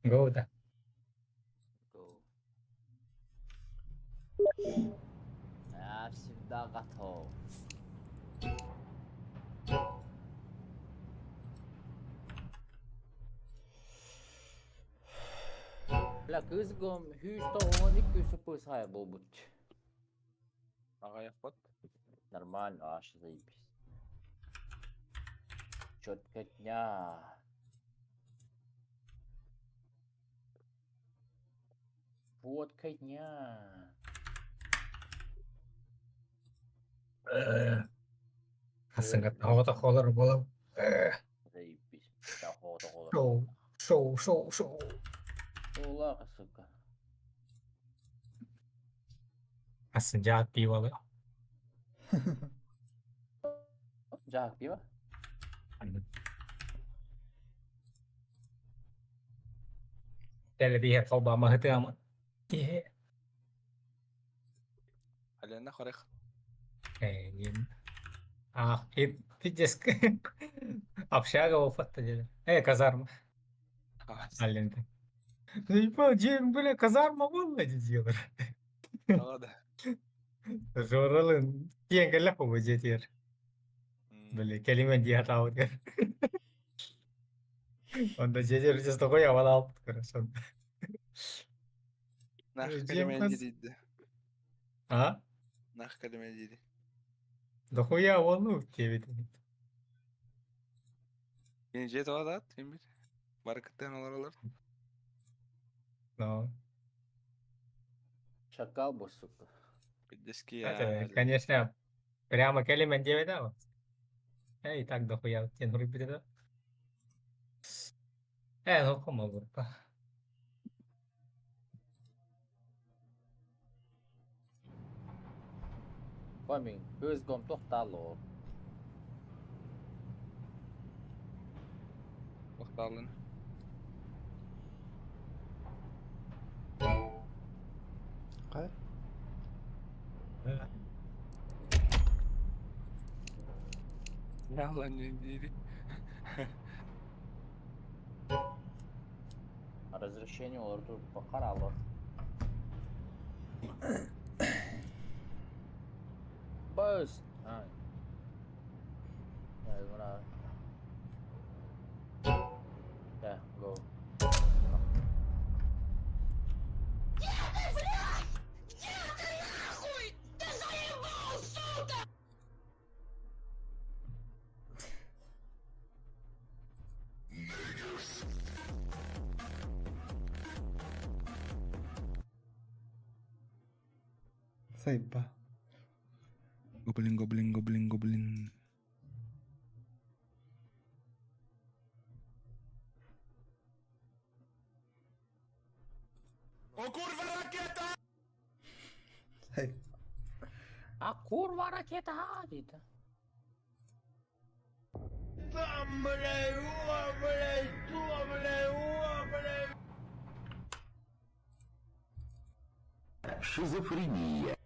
Go да. Go. Я всегда готов. Бля, кыыс гом 192 суппусай буолбут. Аҕыйахпыт. Нормально, аж заебись. Четко дня. Фотка дня. Хасыҥҥа тоҕо буолан Заебись. Тоҕо шоу шоу шоу шоу. Улаха, сука. Хассын дьаат пивалы. Дьаак пиво? Тэлэбииһэр холбоомаһытыамын. Киһи. Алена хорих. Эйин. А, и пиздец. Общага буолбатта диэн. Э, казарма. Алента. Ну, дьиэм, бля, казарма буолла дии диэлэр. Тоҕо да. Жоралын киэҥ кэллэх буолбут дьиэтигэр. Били, кэлимэн дии сатаабытыгар. Онно дьиэтигэр чисто явалаабыт көрөсөн. Нах Дьиэм кэлимэн хас... дириидэ. А? Нах кэлимэн дири. Дохуя уолу диэбит. Кини дьиэ тоҕо даат киммит? Бары кыттыһан олороллор. Но. Шакал бу, сука. Пиздецки Это, конечно, прямо кэлимэн диэбит вот. Эй, так дохуя диэн суруйбут этэ. Э, ну хомолурба. Помин, кыыс гом тохтаалоо. Тохтаалын. Хайа? Ялан дири. Разрешение олорду бакаралар. Buzz. А. Yeah, you wanna... Yeah, go. Сайба. Гоблин, гоблин, гоблин, гоблин. Сайба. А курва ракета диэтэ. Шизофрения.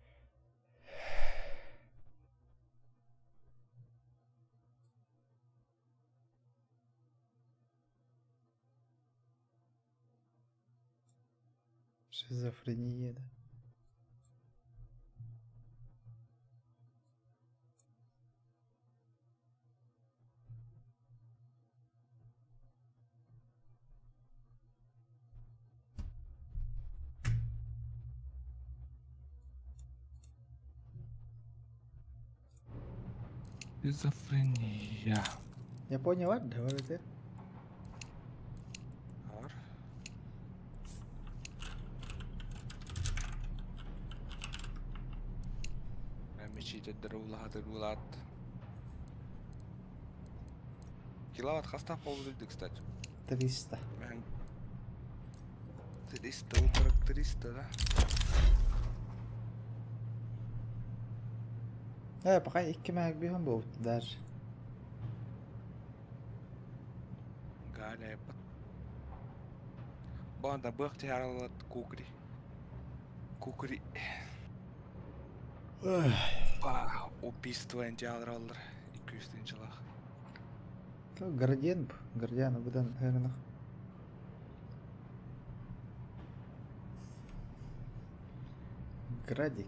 Шизофрения, да. Шизофрения. Я поняла, давай ты. Ар. Мечитеддер улаатыр улаат. Киловатт хастаах буолбут кстати. 300. 300 утрак 300, да? Э, пока икки мэк биһэн буолбут даже. Галя эппит. Банда быах тиһаралат кукри. Кукри. Ба, убийство энджалраллар. 200илах. Градиент, Градиан, будан хернах. Градик.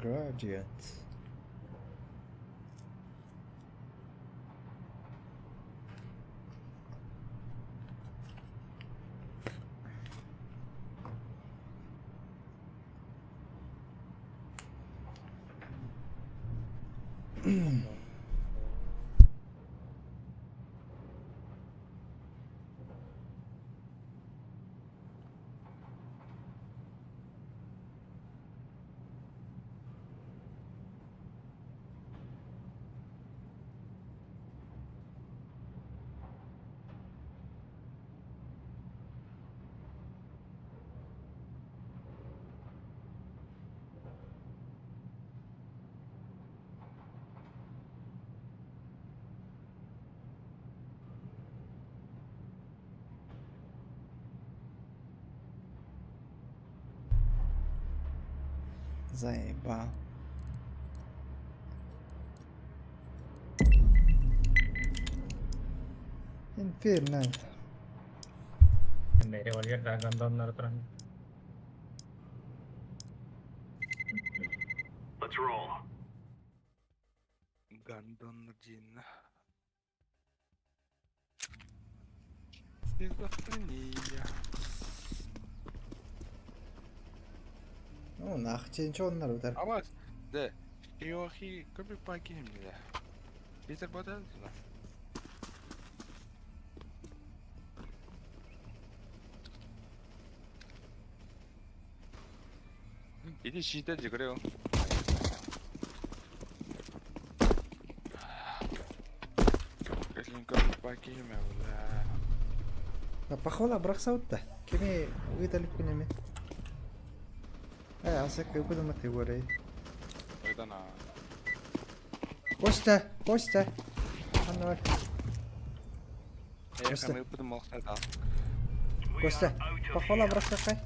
Graduate. Заебал. Infernal. Револьвер гандоннары туран. Гандоннар диэн. Шизофрения. Ну, нахчен чоннар утар. Абас, да, Йохи, көпік пакем да. Питер Ботан? Иди считать, говорю. Кэлин көпік пакем, бля. Похвала бырахсабыт да. Кими ыыталык күнеме. Э, асак көдө маты горей. Ойдана. Костя, Костя. Анна бар. Я Костя. хамы ыппытым олохтар. Костя, похвала бырахсакай.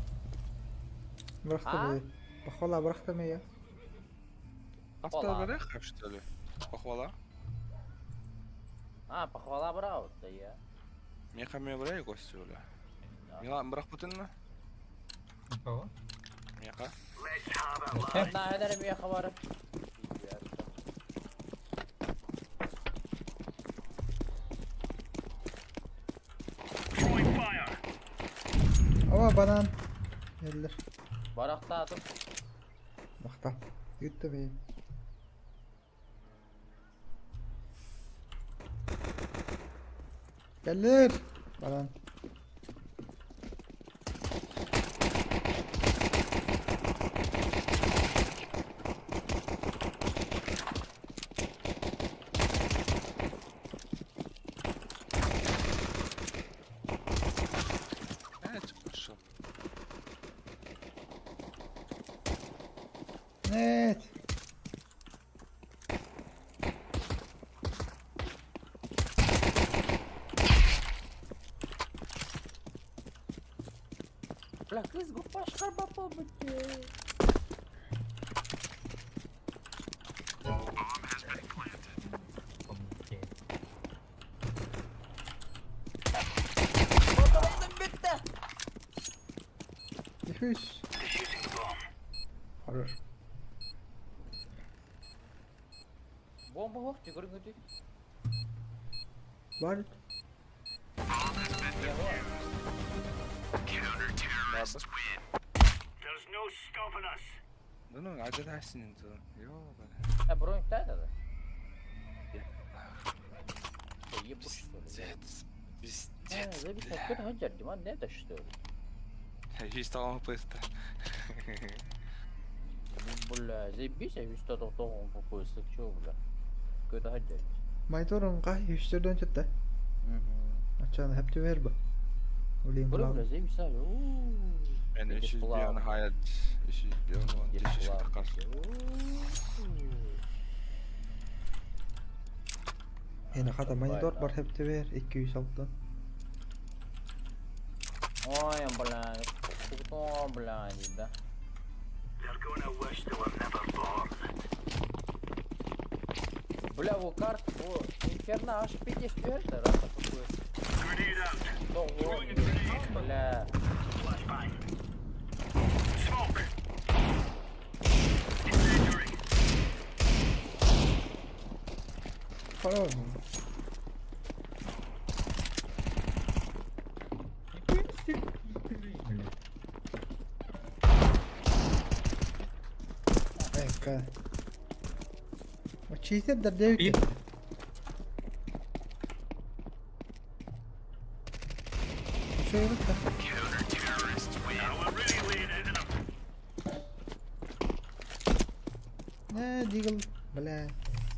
Бырахта А? бу. Похвала бырахта ме я. Похвала. Автор что ли? Похвала? А, похвала брал, да я. Меха ме брай гостю бля. Мила бырахпытынна? Кого? Меха. Зачем? На, это мне хабар. Ова банан. Эллер. Барахтатым. Махта. Үттө ме. Кэллэр. Банан. Это пошел. Нет. Бля, кыз гупашка бапа бите. Окей. Бітті. Дефьюз. Хорош. Бомба жоқ, жүгірің өте. Бар. Да ну, адырасин то. Ёбана. А, бронь да? Ебушь, что ли? Пиздец. А, Пиздец. забить на какой-то хаджар, Диман, не это что ли? Есть талант просто. Ну, бля, заебись, я весь тот тоғын попой, чё, бля. Какой-то хаджар. Майторун кай үстөрдөн чытта. Ачаны хепти бер бу. Улин Бля, булам. бля, заебись, а, ууу. Мен Здесь 300 плавно. миллион хаят. 300 миллион Здесь тысяч плавно. тақар. Эни хата монитор бар хепти бер 206. Ой, бля, кто, бля, не да. Бля, во карт, во, Инферно аж 54 раз такой. Того, бля. Хорош. Ecco. Ma ci siete da Пит. Что это? Не, Дигл, бля.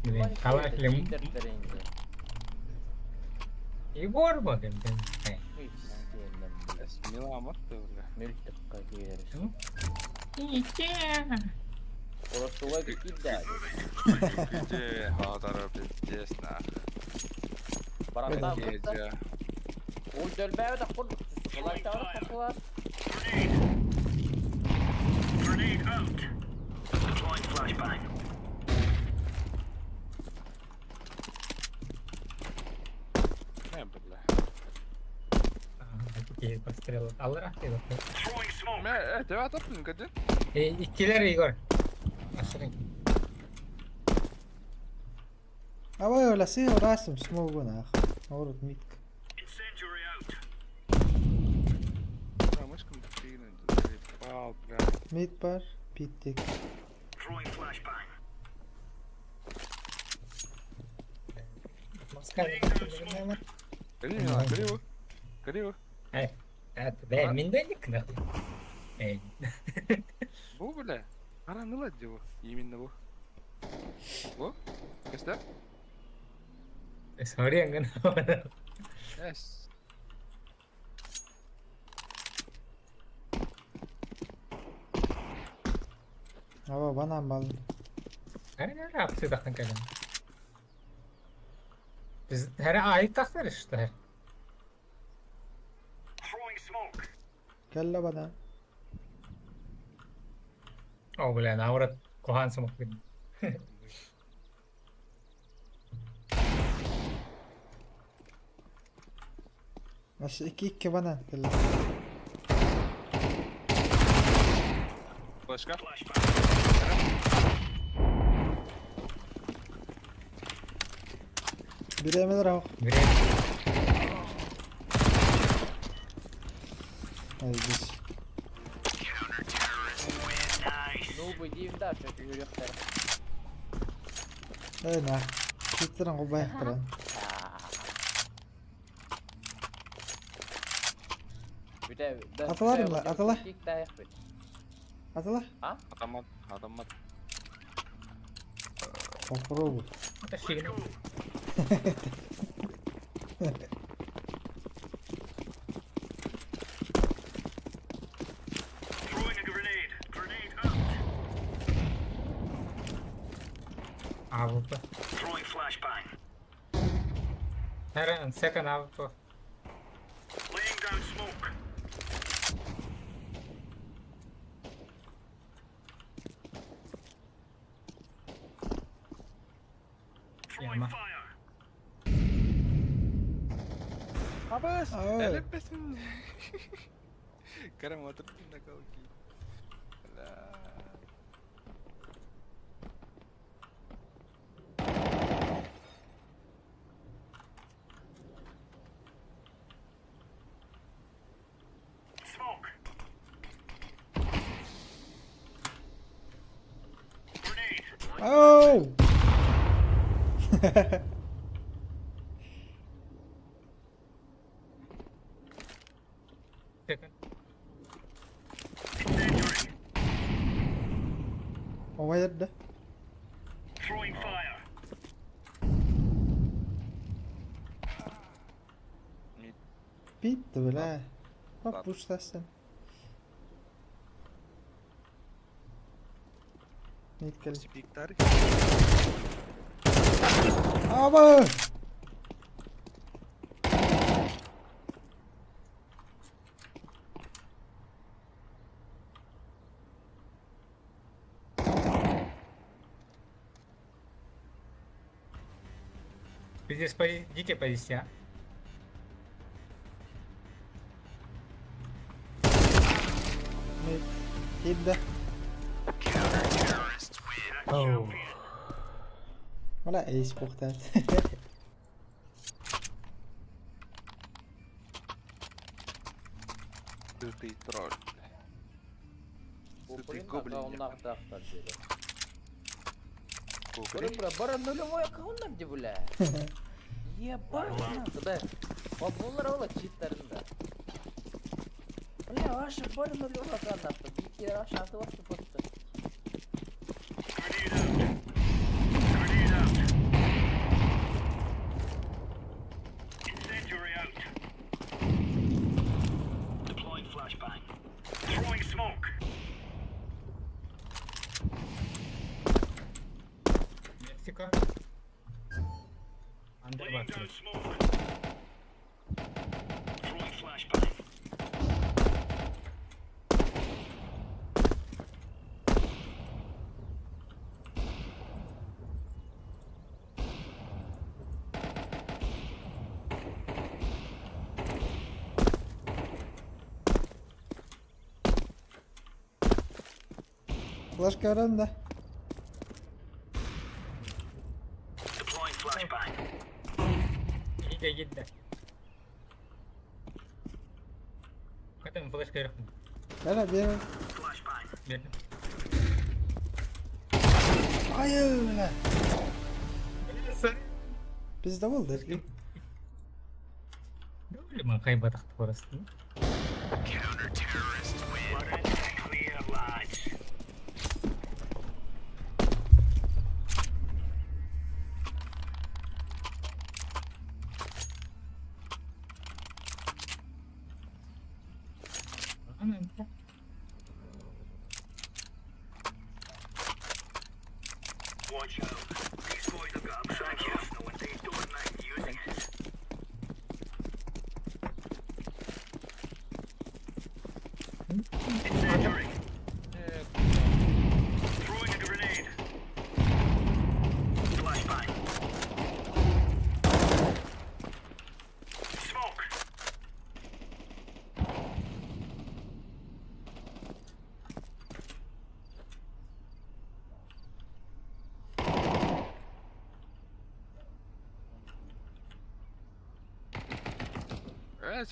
Блин, калаш лим. Читердер инде. Егор богем. Мила ты, бля. Мөлтөккө киирэр. Ниче. Оросуга киирдэ. Где? Хадара, пиздец, нах. Барахта Где? Ол дөлбәбе да курдук. Кылайтары кокулар. Не, бля. Пострел. Аллах ты. Мэ, давай топлин, где? Иккилер Егор. Асырын. А ой, ласи расым смогу нах. Орут митк. Бля, мышкам ты, заебал, бля. Мит бар, питтик. Москва. Гори, Мила, гори его. Гори его. Эй, это, миндальник нахуй. Эй. Бу, бля. Ара, ну ладно, его. Именно бу. Бу? Кesta? Сори, анган. Yes. Ава банан бал. Апсы тахтан кэлэн. Biz her ait тахтар işte. Кэллэ банан. О, бля, наоборот, кухан смог видно. Маш икки икки банан кэллэ. Флешка. Биремелер ах. Бре. Ай, здесь. Ну, бу да, чөк жүрөктөр. Эй, нах. Питтерин губайхтыран. Бүтэ. Аталар мына, атала. Атала. Адамат, адамат. Попробуй. Это фигня. АВП. Her second AWP. Яма. Абас! Ой. Элепесин. Карам отырдым на колки. Бля. Оу! Second. Оңайырды. Мид. Битти, бля. Хоп, Ладно. буштасын. Мит кел. Пиктар. Аба! Пиздец, дикая позиция. Киирдэ. Оу. Вала эйс буохтаат. Сытый тролль. Сытый гоблин. Аккауннар диэри. Гоблин. Бля, бара нулевой аккауннар ди, бля. Ебать, нахуй, да. Бабулар ола читтарында. Бля, ваша бара нулевой аккаунт, нахуй. Бики раша аты вас просто. Мексика. Андерватер. Флешка аранда. Иди, иди. Хотя флешка верху. Бара бер. Бер. Айы, бля. Пизда болды. Бля, хайбатах просто. Э,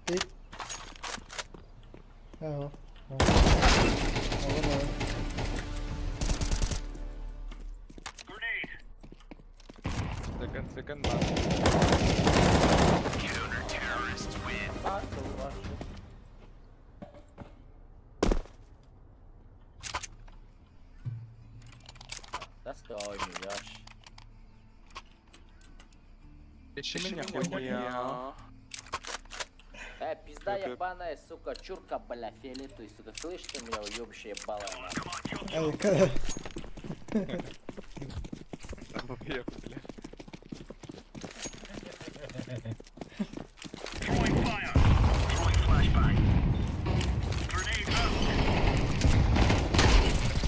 Бит. Ага. Ага. Second, second бар. А, ваша. That's the army, Yash. Лечи меня, хуйня. Пизда Это- ебаная, сука, чурка, бля, фиолетовый, сука, слышишь ты меня, уебище ебалая, нахуй? Ай, ка. Долбоеб, бля.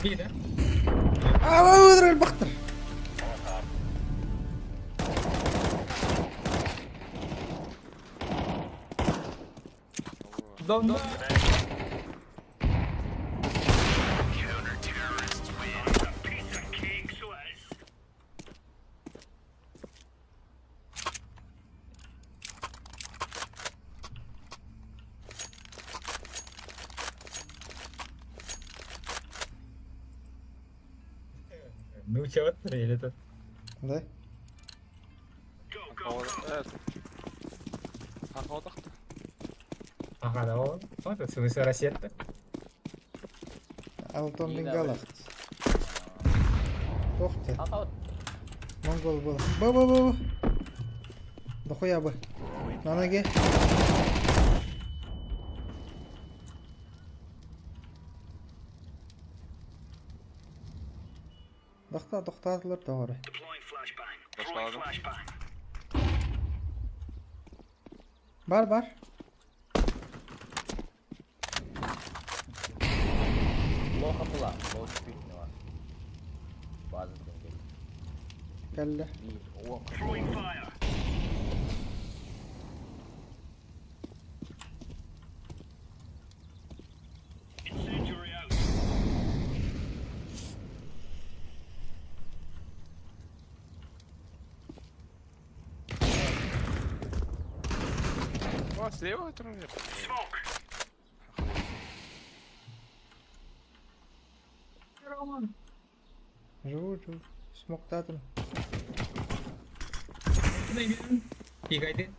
Би, да? А, өдір бақтыр. Дом, дом. Ну, чего или это? Да? Ага, да, он. Вот, это смысл Россия-то. Алтон Нина, Бенгалах. Тохты. Ага, вот, Монгол был. Б, б, б, б. Дохуя бы. На ноге. Дохта, дохтадылар doğru. Башладым. Бар, бар. плохо было, плохо чуть не. Кэллэ. Биир уон. О, слева троллер. Роман. Живу, живу. Смоктатым. Игайдин.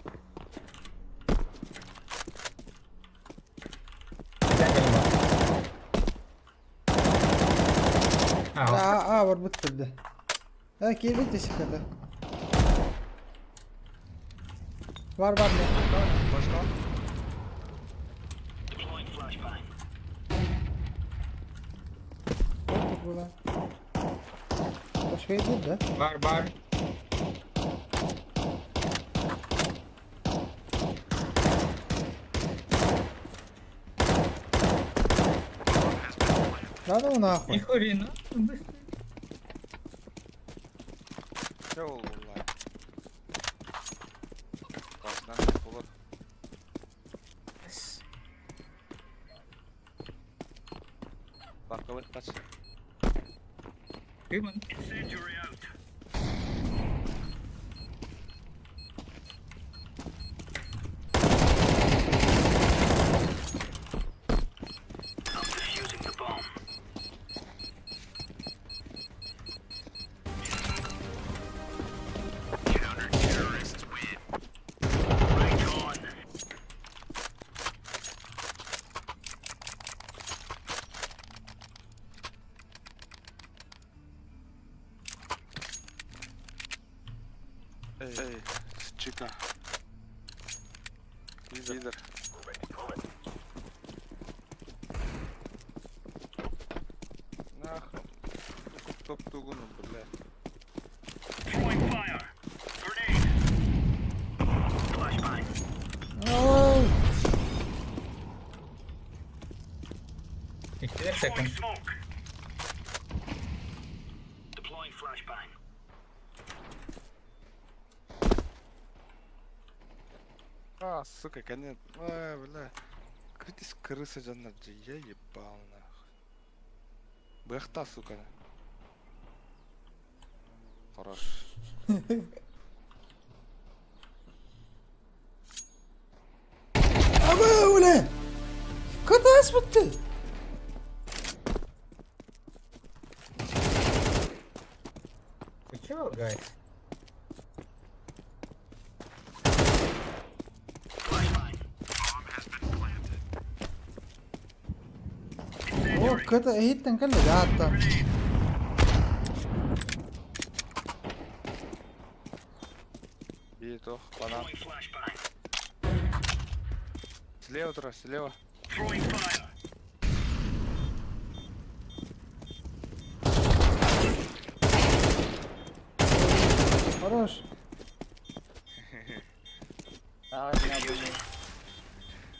А, А, а, барбыт турда. А, киирбит десиката. Бар бар. Пошла. Була. Başka yedi да? бар бар. Да ну нахуй. Ни хрена. Все ол булла. Классно. Болот. Бакылык кач. Ты ман. Эй, эй, чика. Лидер. Нахуй. Топ тугуну, бля. Ой! Иккилер секунд. А, сука, конец. Ой, бля. Крытись крыса жанна, я ебал нахуй. Бэхта, сука. Хорош. Аба, оля! Катас бітті! Вы чего, гайс? О, ката эһиттен кэллэ даатта. И то, банан. Слева, тра, слева. Хорош. Аа, на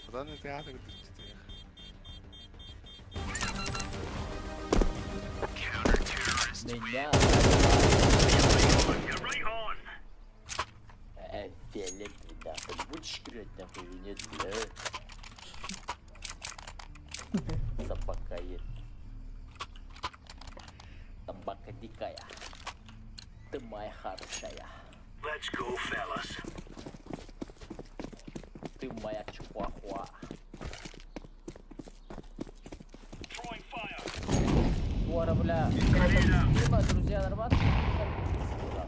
Куда на театр ты? Меня. Фиолетовый, нахуй. Будешь играть, нахуй, или нет, бля? Собака ед. Собака дикая. Ты моя хорошая. Let's go, fellas. Ты моя чихуахуа. Throwing fire. Скоро, бля. Дима, друзья, нормально?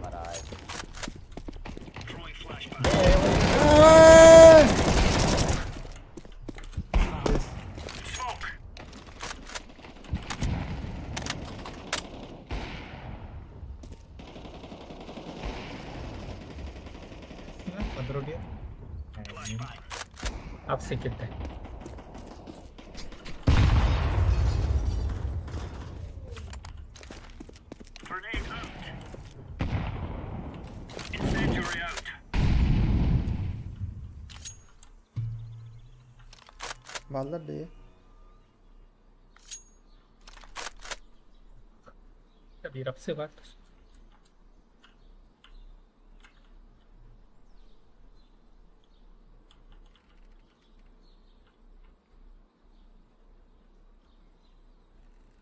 Давай. Throwing flashbang. Ой! Smoke. Подрубил. Апсы китте. Grenade out. Incendiary out. Баллар дии. Бир апсы бар.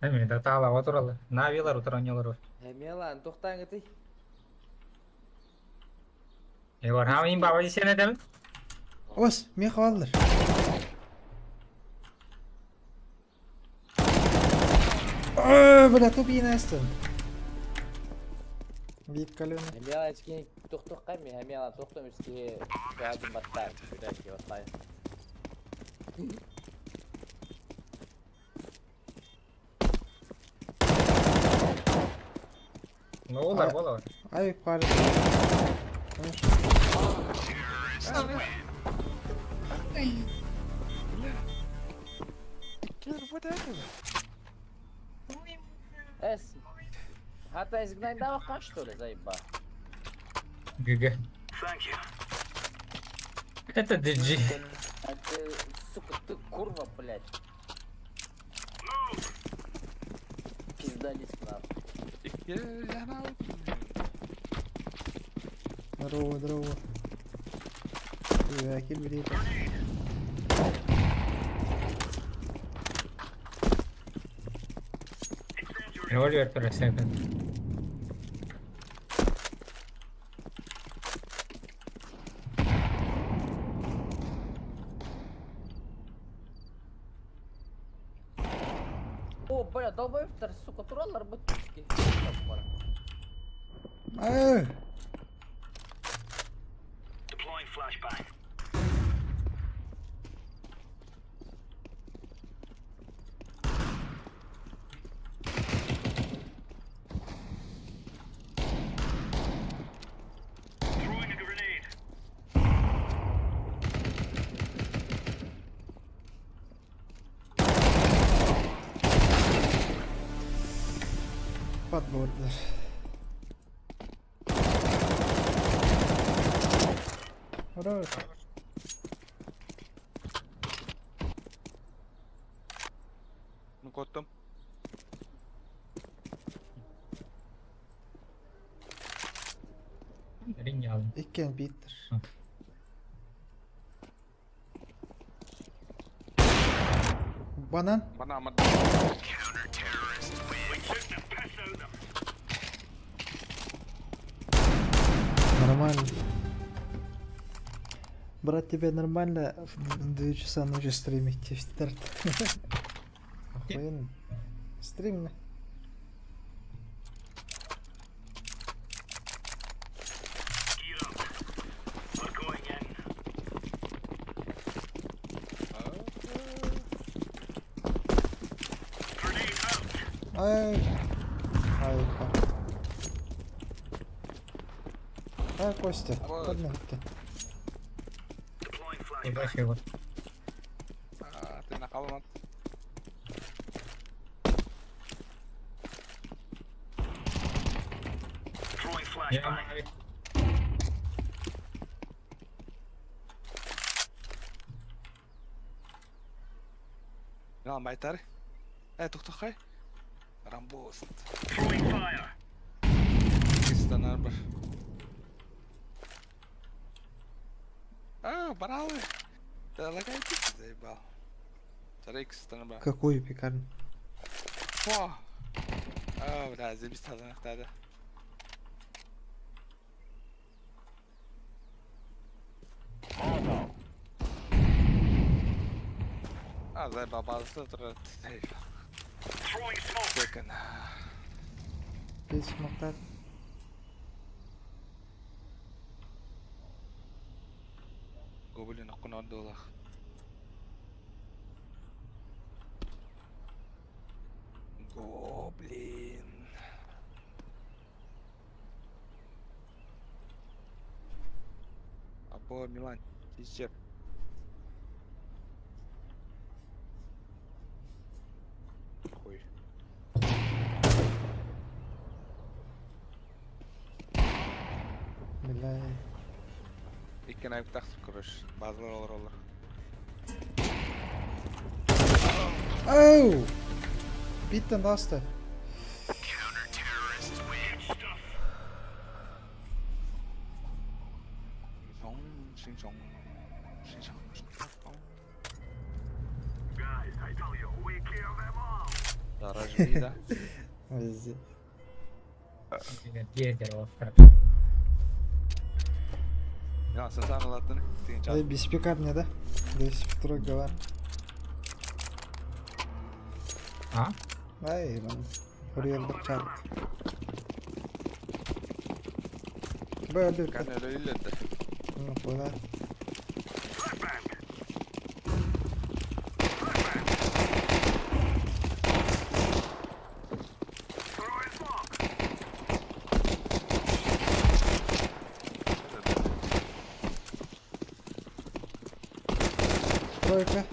Эмиэ да таалаҕа тураллар. Навилар утаранньалар. Эмиэ туохтааҥытый? Егор, хаамын баба десен этэбин? Ос, миэхэ бааллар. Бля, тупиинастын. Биир калена. Эмиэ кини тохтохха эмиэ эмиэ тохтом үскиһи туһадын баттаар күтээки баттаай. Олар болар. Ай, пар. Эс. Хата изгнайдава что ли, заеба? ГГ. Thank you. Это DG. А ты, сука, ты курва, блядь. Move. Пиздались нахуй. Здорово, здорово. Кил бери. Револьвер тоже всякое. О, бля, долбоебтар, сука, тураллар быттыски. Ай! Deploying flashbang. Throwing a grenade. Подбордер. Хорош. Ну, коттум. Ринял. Иккен биттер. Банан. Банан. We took the piss out of them. Нормально. Брат, тебе нормально в 2 часа ночи стримить в старт? Охуенно. Стрим. Gear up. We're going in. Grenade out. Ай. Ай, А, Костя, ладно ты. Deploying flashbang. Ебать его. А, ты нахалмат. Throwing flashbang. Милан байтар. Тухтахай. Рамбост. Throwing fire. Кистанар бар. А, баралы. Да лагай ты заебал. Тарик станар Какую пекарню? О! А, бля, заебись тогда. А, заебал, база, Throwing smoke. Секон. Без смоктар. Гоблин окунодулах. Гоблин. Або Милан, тизер. Хуй. Бля. Иккен айып тахсыр, короче. Базалар олар олар. Оу! Биттен даста. Good stuff. Шин, шин, шин. Шин, шин. Guys, I tell you, we kill them all. Гараж да. Везде. Ветер. Я сасан алатын. Эй, без пикап мне, да? Здесь второй говор. А? Ай, вон. Курьер чарт. Бөлүр. Кан өлөйлөдө. Ну, куда? Throwing smoke. Тройка.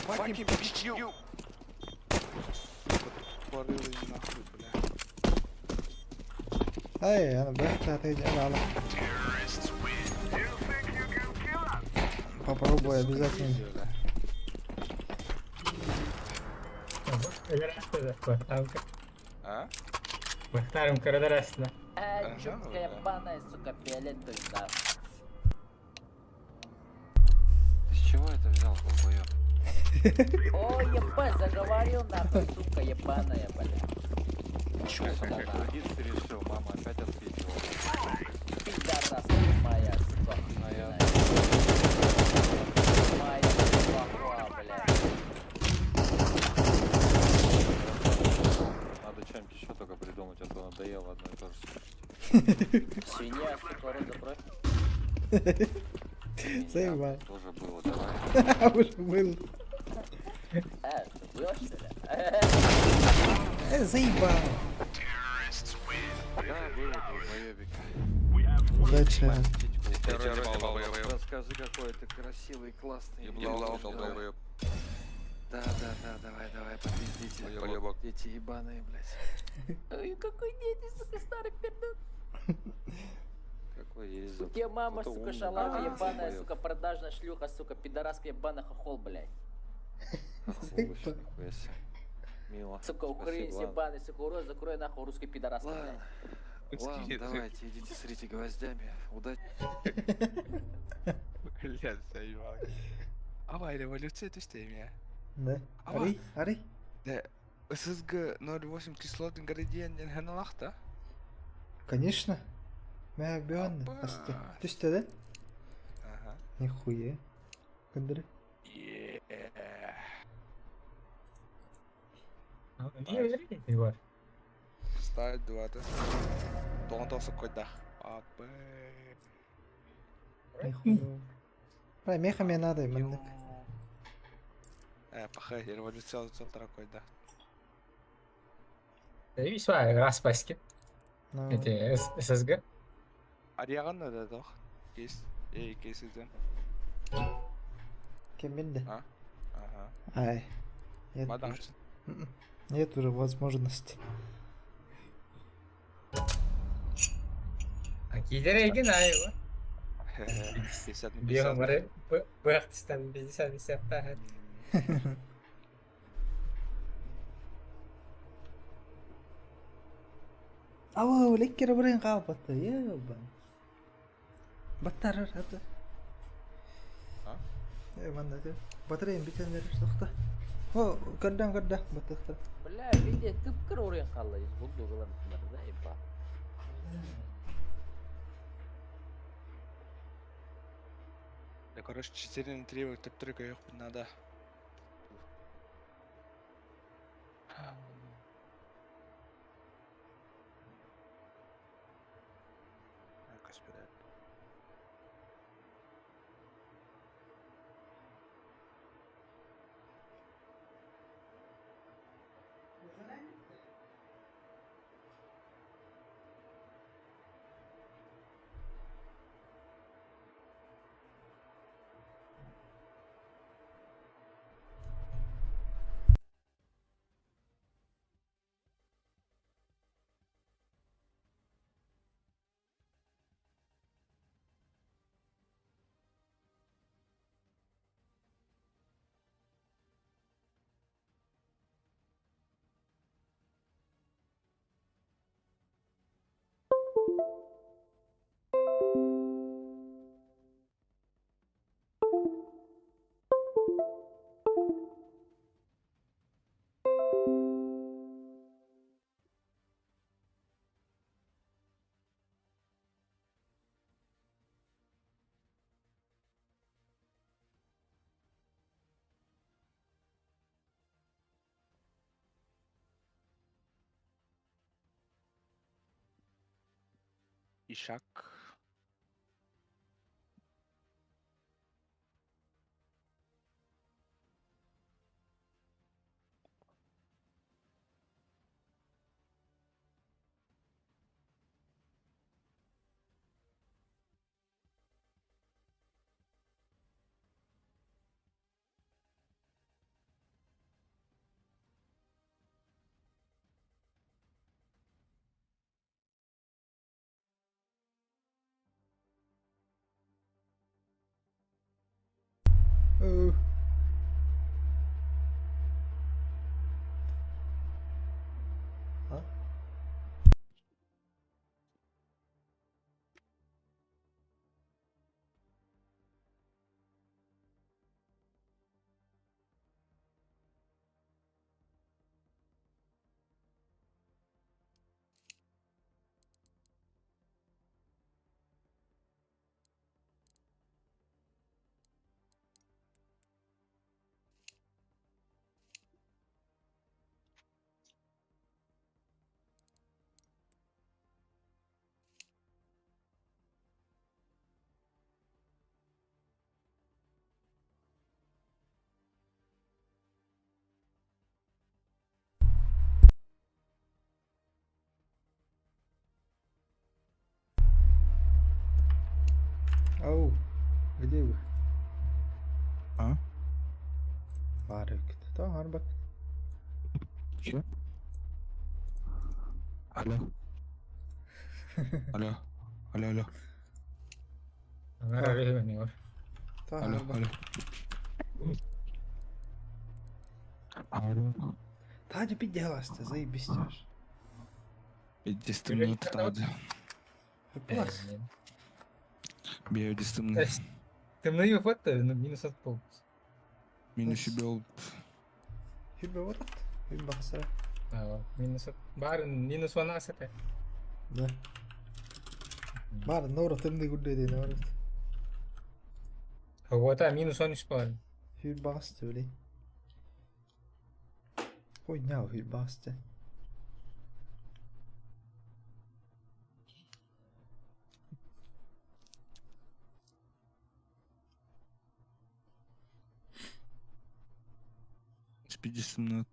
Fucking bitch you. Тупорылый нахуй, бля. Ай, ана бэхта ты ала. You think you can kill us? Попробуй обязательно. А? Бахтарым карадарасна. Э, Ага, чёртка бля. ебаная, сука, фиолетовый, да. Ты с чего это взял, долбоёб? О, ебать, заговорил нахуй, сука, ебаная, бля. Чё со мной трудиться решил? Мама опять ответила. Пидорас моя, сука. А я... Моя, сука, бля. Надо что-нибудь еще только придумать, а то надоело одно и то же слушать. Свинья, сука, рот закрой. Меня Заебал. Тоже было, давай. Уже был. Что, было, что ли? Заебал. Да, было, долбоебик. Удачи. Расскажи, какой ты красивый, классный. Ебал, Да, да, да, давай, давай, попиздите. Поебок. Дети ебаные, блядь. Ой, какой дети, сука, старый пердун. Какой есть У тебя мама, Зато сука, умный, шалава блядь, ебаная, долбоёб. сука, продажная шлюха, сука, пидораска ебаная, хохол, блядь. Хохол еще, нихуя себе. Мило. Сука, украинец Спасибо, ладно. ебаный, сука, урод, закрой нахуй, русский пидораска, Ладно, блядь. ладно, давайте, идите срите гвоздями. Удачи. Блядь, заебал. Ава, революция түстейме. Да. Ава. Арый, арый. Да. ССГ 0,8 кислот ингредиент хеналахта. Конечно. Мә бён. Апа. Асты. Түсті да? Ага. Нихуя. Кындыры. Не öldüreyim Егор. Ставить два, да. Тоғын койдах. Апы. Нихуя. Бра, меха мне надо, мындык. Пахай, революция залтара койдах. Весьма распаски. Ну, Эти ССГ. Арияған да дох. Кейс. Эй, кейс иден. Кем білді? Ага. Ай. Нет, Мадан. уже. Нет уже возможности. А кидереген айы. 50 на 50. Бегом бэхтистан 50 50. Ау, леккер бірін қалбатты, ебан. Баттарыр, аты. А? Манда те. Батареям битен берір, тоқта. О, көрден, көрден, баттықтыр. Бля, виде, кып-кыр урын қалды, из буду да, еба. Да, короче, 4 на 3 вот только их надо. Ишак. Oh. А? Ау, где вы? А? Барык. Та арбак. Че? Алло. Алло. Алло, алло. Та Алло, арбак. алло. Алло. Та не піднялась, заебись аж. 50 минут тады. Плас. Бею дистымны. Темный фото, ну, минус от пол. Минус бел. Хүбе орат. Хүбе бақсыра. Минус от... Бар, минус 12. Да. Бар, нора тымны гүрдө дейін орат. Вот, а, минус он испал. Хүбе бағысты, блин. Хуйня, хүбе бағысты. 50 минут.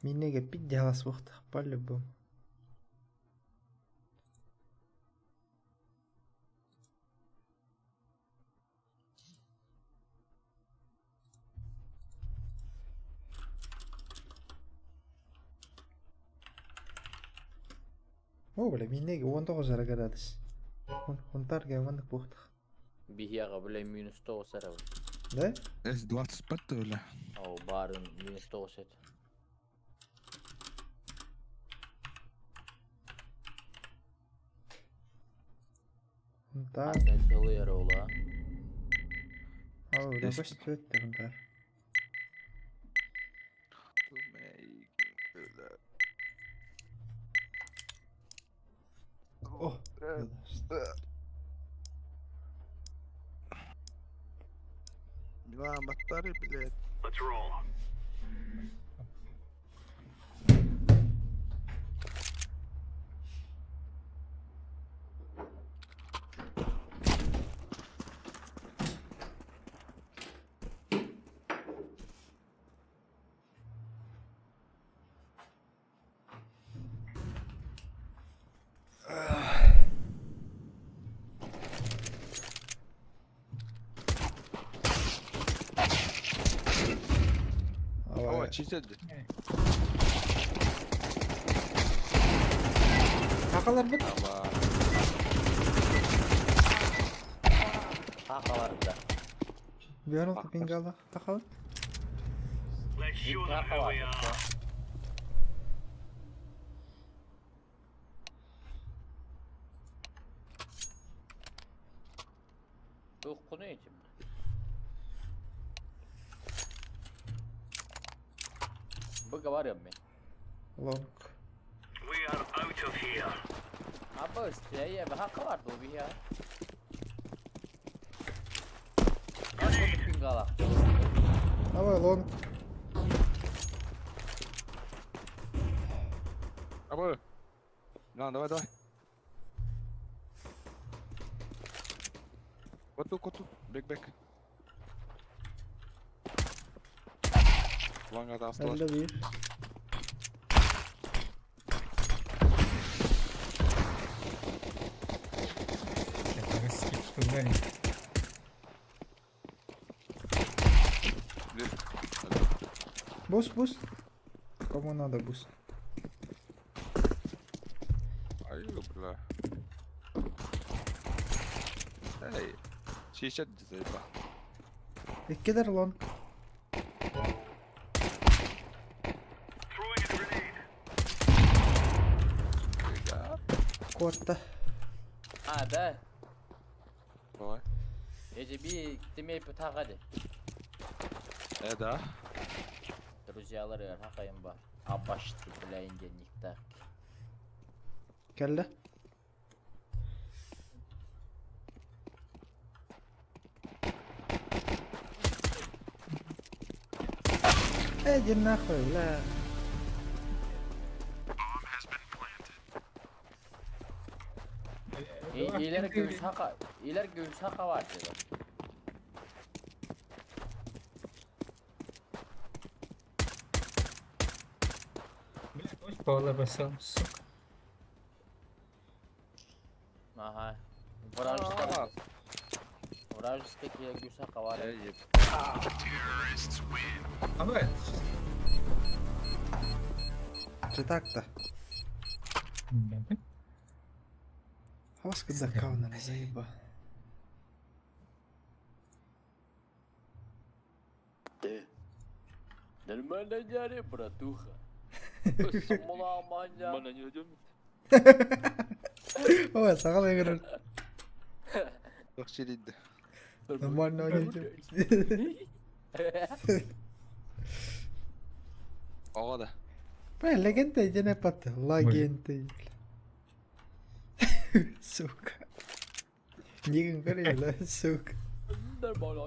Минеге піднялась вақтақ по-любому. О, бля, минеге 19 ара градус. Хунтар гемандык буқтық. Бихияға, бля, минус 9 ара. Да? С-25 бля. Ау, барын минус 9 это. Хунтар. Сылы ара ола. Ау, бля, көс төтті хунтар. О, Милан батарея, блядь. Let's roll. О, читер. Қақалар бұт. Хақалар да. Бәрін пингала. Тақалар. Let's show them who we are. Тух куны этим. Выговариваем мы. Лонг. We are out of here. Аба я хақалар да бихия. Пингала. Давай, лонг. Абы. Милан, давай, давай. Коту, коту, бэк бэк. Ланга таастылар. Эллэ биир. Буст, буст. Кому надо буст? Ай, бля. Эй, 60 заебал. Иккилэр long. Throwing a grenade. Куотта. А, да. Давай. Эжи тимей пытаға де. Да. Друзьялары хақайым бар. Абашты, бля, индианниктар. Кэллэ. Иди нахуй, бля. Илер göğüs haka, iler göğüs haka var dedi. Бля, точь пола бросил, сука. Ага. Вражеская. Вражеская göğüs haka var. Я еб. А бывает. Читак-то. Хавас когда каунер заеба. Ты. Нормально дяре, братуха. Самула не идем. Ой, сағал егер. Тохчилидді. Нормально ойнайды. Оға да. Бля, легенда иди пат. Легенда. Сука. Нигін көрей, бля, сука. Нормально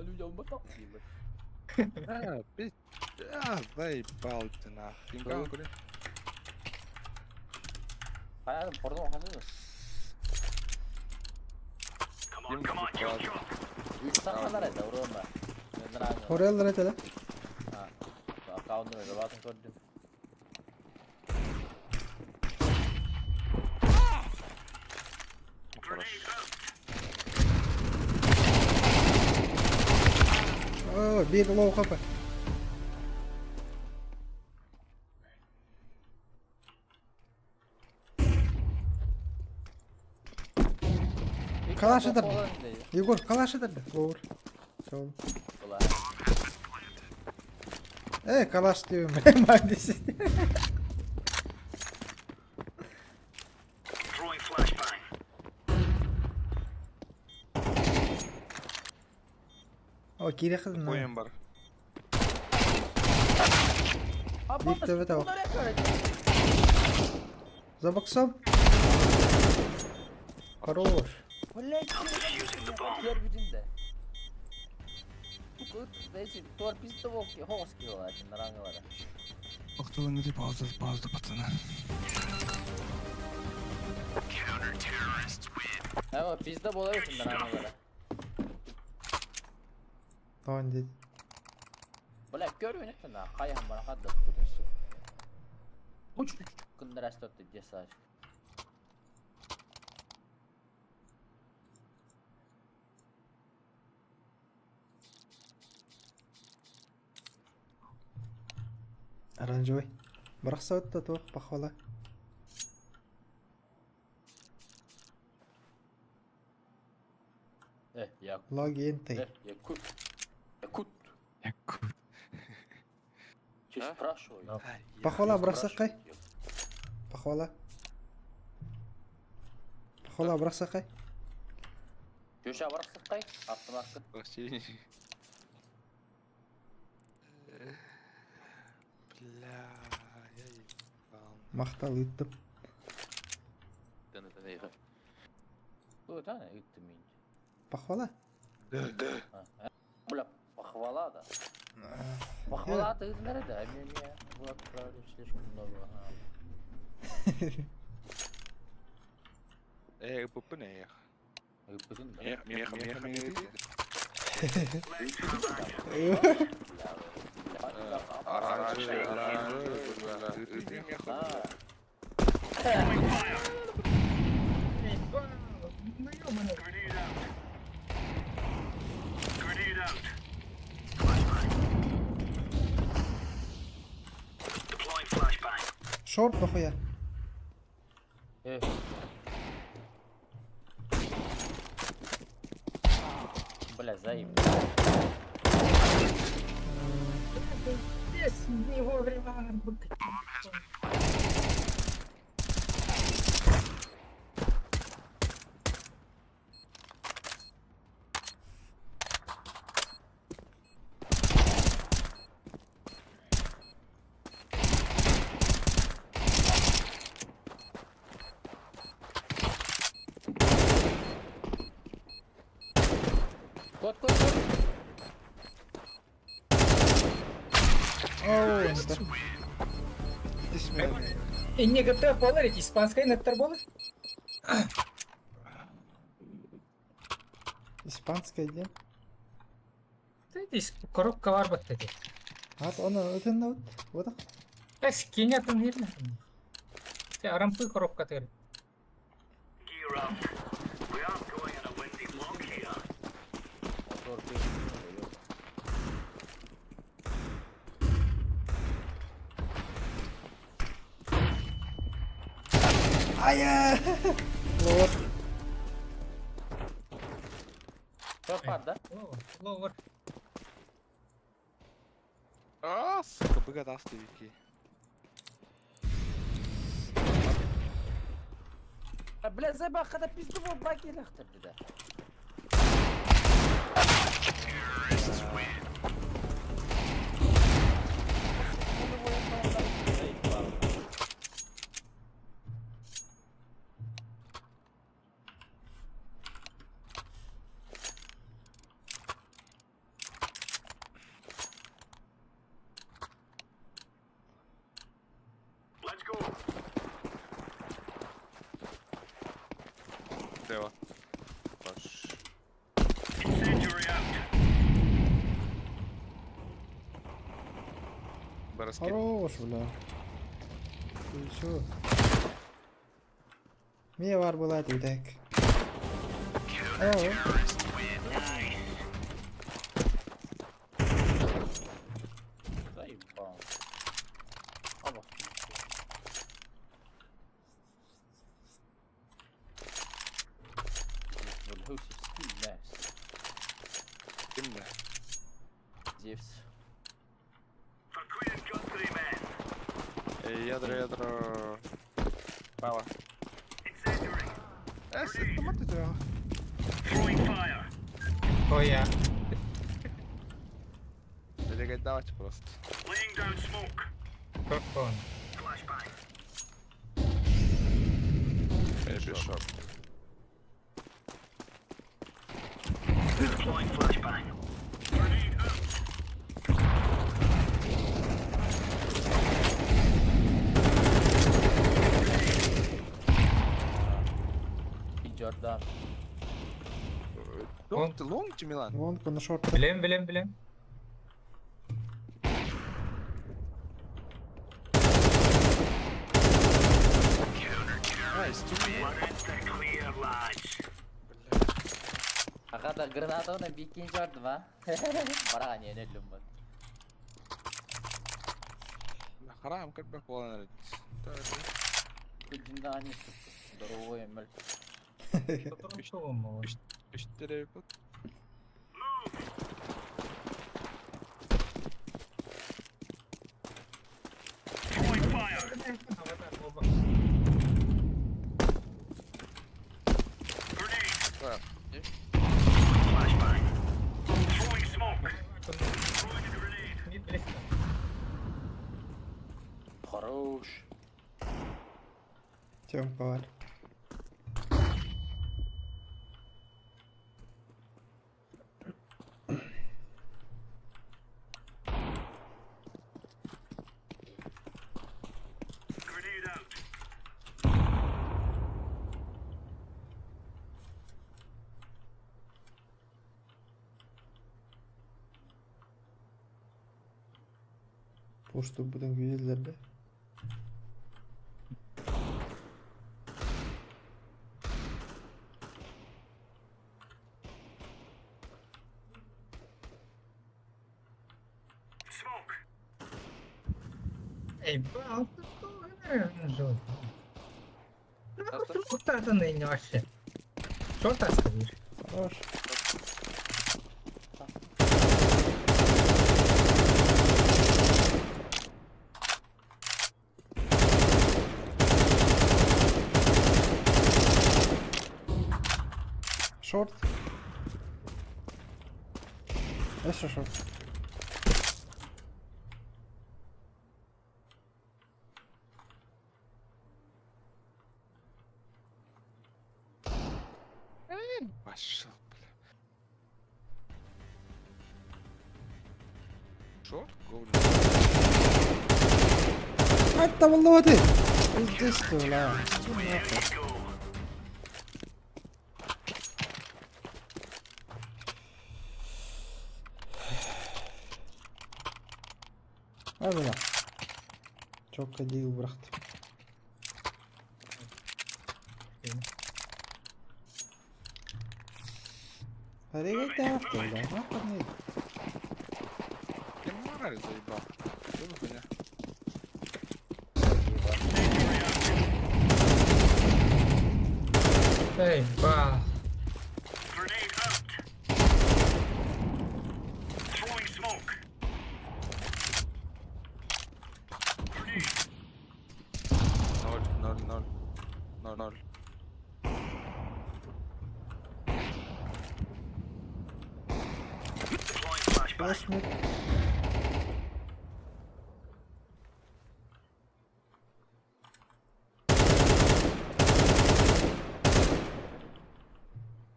А, пи... А, заебал ты нахуй. Пингал, кури. Hayatım porno hazır mı? Come on, come on, jump, jump. Üç sakalar ede vurma. Хореллар этеле. Аккаунтын öyle bakın gördüm. Grenade out. О, биир лоу хапа. Калаш eder. Егор, калаш eder. Лоур. Сол. Калаш диyorum. Магдис. Throwing flashbang. О, кире кызын. Қойын бар. Биир төбө табак. За боксом. Хорош. Defusing the bomb. Diğer bütün de. Туар пизда волки, хоски рангалара. Ақтылың пауза, пауза, пацаны. Ama pizda bolayısın rangalara. Tamam dedi. Бля, көрүн это на каян бара кадда кудун су. Уч кындырастотты десаж. Оранжевый. Барахса туох похвала. Я Логенты. Якут. Якут. Якут. Че спрашиваю? Похвала барахсакай. Похвала. Похвала барахсакай. Көшө барахсакай, автоматка. Вообще. Бля, я ебал. Мактал ыттым. Бу тана ыттым мен. Похвала? Да, да. Бля, похвала да. Похвала ты знаешь, да, мне вы отправили слишком много. ПП не эх. Ыппытын да. Мех, мех, мех, мех. Оранжевый, оранжевый, бля. Ты меха, бля. Ну ёбаный. Grenade out. Grenade out. Flashbang. Deploying flashbang. Шорт нахуя. Э. Бля, заеб. Здесь не вовремя. Кот, кот, кот. Оу, это. Ты смелый. Инне ГТ болар, эти испанская неттер болар. Испанская где? Здесь коробка var bak dedi. А, он это ну вот. Так скиня там не Те арампы коробка тер. Gear up. We aren't going on a windy walk here. Мотор пиздец, ёб. Ая! Вот. Шорт пар, да? Ловер, ловер. А, сука, богатавство вики. А, бля, заебал, когда пизду вот баки лахтар, да. Заебал. Let's go. Дева. Паш. Incendiary out. Бараски. Хорош, бля. Ты чё? Мне вар была ты так. О, Заебал. Оба. Кем Зевс. For Queen and country, men. Ядро, ядро. Право. Incendiary. Э, это мат тебя. Throwing fire. Ой, я. Или давайте просто. Laying down smoke. Коробка. Flashbang. Maybe short. Deploying flashbang. Grenade out. И Джордан. Лонг, ты лонг, Милан? вон на шорт. Билем, билем, билем. Nice, two me. We're in the clear, lads. Агата граната на бикин Джордан, а? Барага не не люмбат. Харам, как бы планер. Күджиндани здоровой мөлт. Четыре пут. Throwing fire. Grenade. Flashbang. Throwing smoke. Throwing a grenade. Хорош. Тёмка вар. Grenade out. Устурбутун күүтэллэр да. Smoke. Эй, бал, Куда вообще? Что ты стоишь? Хорош. Шорт. Өссө шорт. Пошел, бля. Шорт, гоблин. Hatta vallahi. Пиздец ты, бля. Go. Hadi lan. Çok da değil bıraktım. Nereye gitti yaptı lan? Ne yaptın? Я мораль заебал. Что за хуйня? Эй, ба. Grenade out. Throwing smoke. Grenade. Ноль, ноль, ноль. Ноль, ноль. Deploying flashbang. Flash mid.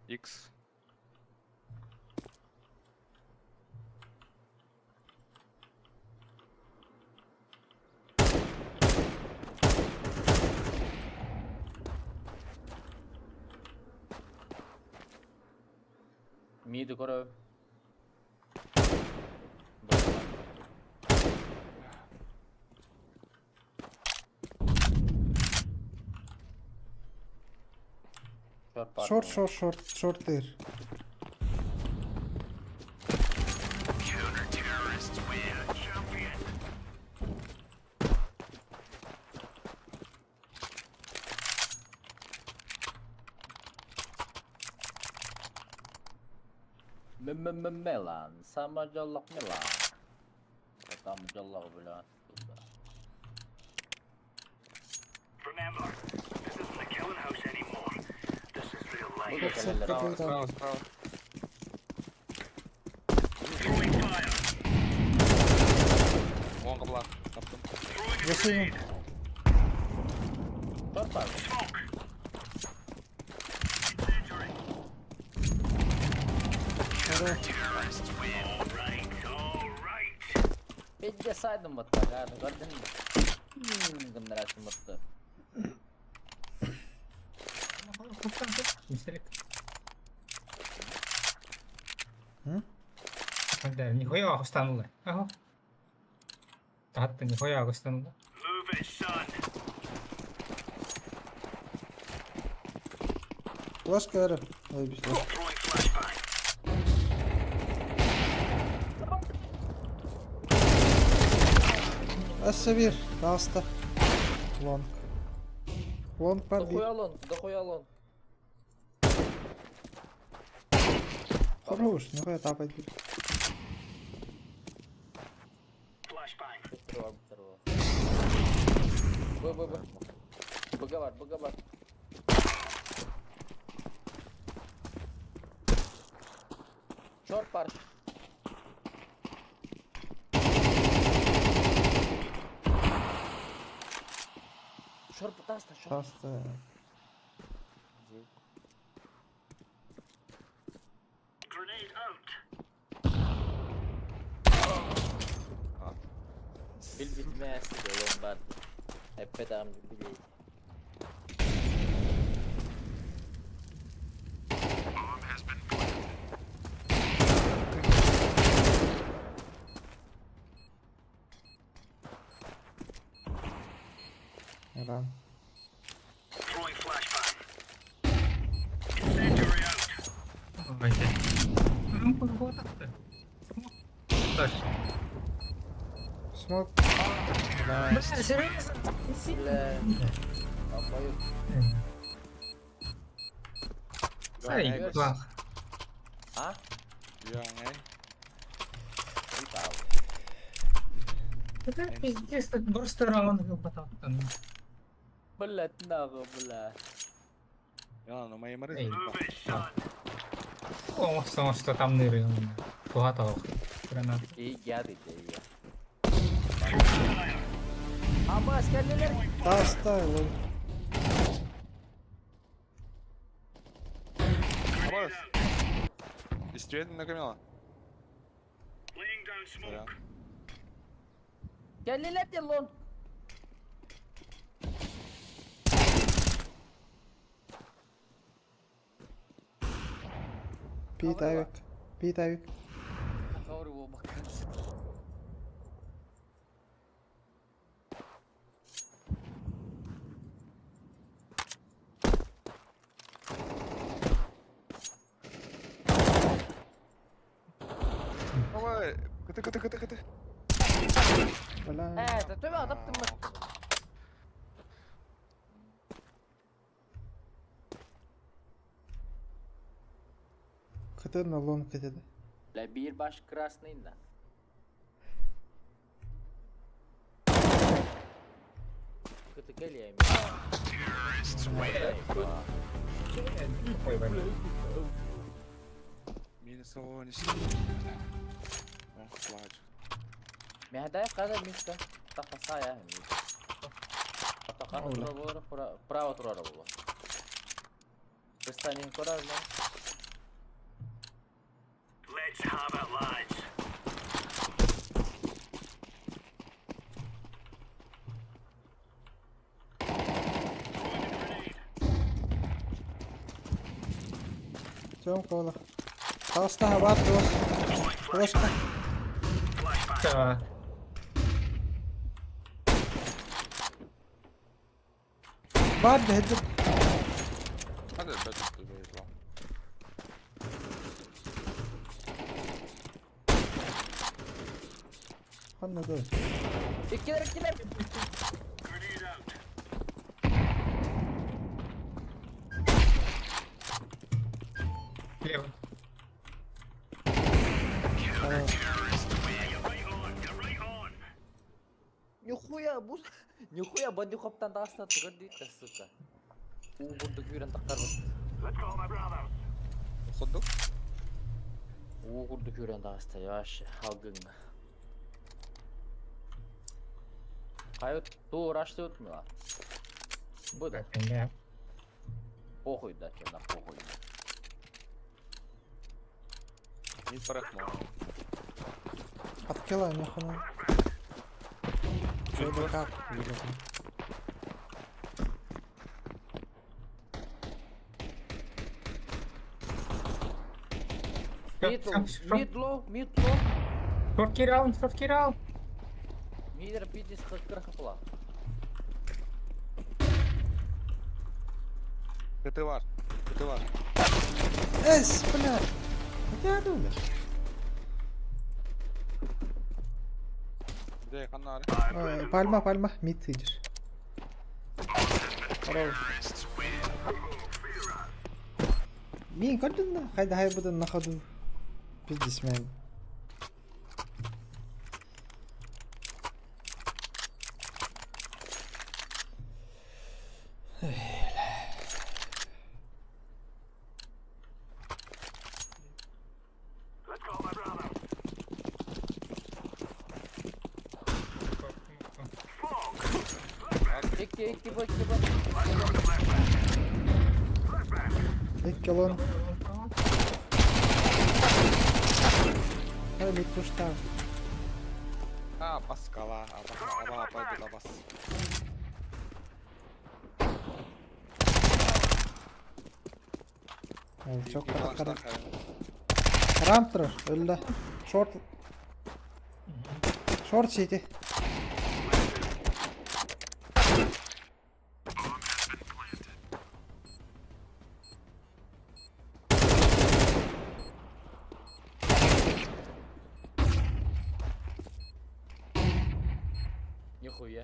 Икс. Midi көрө. Short бар. Short short short short there. Counter-terrorists win. Champion. Milan, Samacallah Milan. Samacallah bilan. Remember, this isn't the killing house anymore. This is real life. Bu da kaleler. Справа, справа, справа. Throwing fire. Вон кабла. Таптым. Throwing a Засунем. grenade. Short бар. Smoke. Incendiary. Хорош. Terrorists win. All right, all right. Пизде сайдым бытта, гады көрдүң бе? Гымнарасы мытты. Мистерик. М? Да, нихуя останула. Ага. Татты нихуя останула. Move it, son. Флешка вере. Ой, без флешки. Throwing flashbang. Өссө bir. Dağısta. Long. Long бар Дохуй bir. алон, дохуй алон. Хорош. Нихуя тапать. Flashbang. Быстро бар, быстро бар. Б, Б, Б. Б бар, Б бар. Short бар. Short таста, short. Dağısta. Grenade out. Bil bitmez yolum var. Hep bedam bileyim. Ран. Throwing flashbang. Incendiary out. Ой, Ну, подготовка. Точно. Смок. Бля, серьезно? Бля. Обоюд. Сай, плах. А? Яңай. Итал. Это пиздец, так просто раунд потом. Блять, нахуй, бля. Я, ну мои моры. Эй. Move it, son. О, что, что там ныры. Кугатал. Гранат. И яды, да я. Абас, келдилер. Таста, лол. Абас. Истюет на камела. Laying down smoke. Келдилер де лон. Пит авик. Пит авик. Говорю, оба. Давай. Кыты, кыты, кыты, кыты. Бля. Э, да ты адаптым мы. Кыты на лон кыты. Бля, бир баш красный да. Кыты кел я Ой, блин. Минус его не Он плачет. Мehday kada мишка. Тахасая. Тахана Ола. тура право тура була. Кыстанин корар ма? Let's have it, lads. Throwing a grenade. Чем кола? Таста хабар дос. Throwing Флешка. flashbang. Flashbang. Да. Бар дehdi. Hadi опять туда ебал. Anladım. Иккилер, иккилер. Grenade out. Лево. You're right on. You're right on. Нихуя, бу... Нихуя, бандихоптан тағасына түгір дейді, сука. У бурду күйрен таққар бұд. Let's go, my brothers. Ходок? У курду күйрен тағаста, вообще, алгың. Қайы ту рашты өтмей ла. Бұ да, Да. похуй да, чё, на похуй. Не порохнул. Откила нахуй. Что да как? Мидло, мидло, мидло. Шорткий раунд, шорткий раунд. Мидер пидис хакыр хапла. Кыты var. Кыты var. Эс, бля. Хотя думаешь? Где ханнары? Пальма, пальма, мид идешь. Мин көрдүн да хайда хай будан находу. Пиздец мен. Let's go, my brothers. Икки, икки, б, икки, б. Икки лон. Ай, мид пушта. А, баскала. Аба, аба, аба, аба, бас. Çok kara. Ramp tur. Öldü. Short. Short city. Нихуя.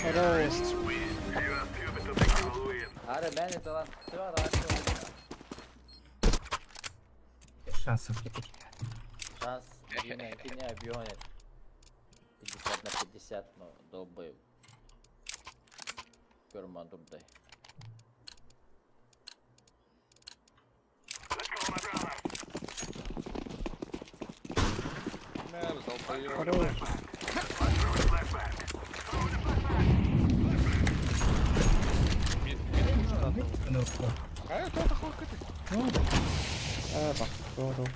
Хорош. Ары мен это lan. Шансов. Шанс не объёнет. 50 на 50, но долбоеб. Көрман дурдай. Мэр, долбоёб. Хорош. Мид, мид пуштатыл. Ну, А это это хуй ты. Ну, э, бак, здорово.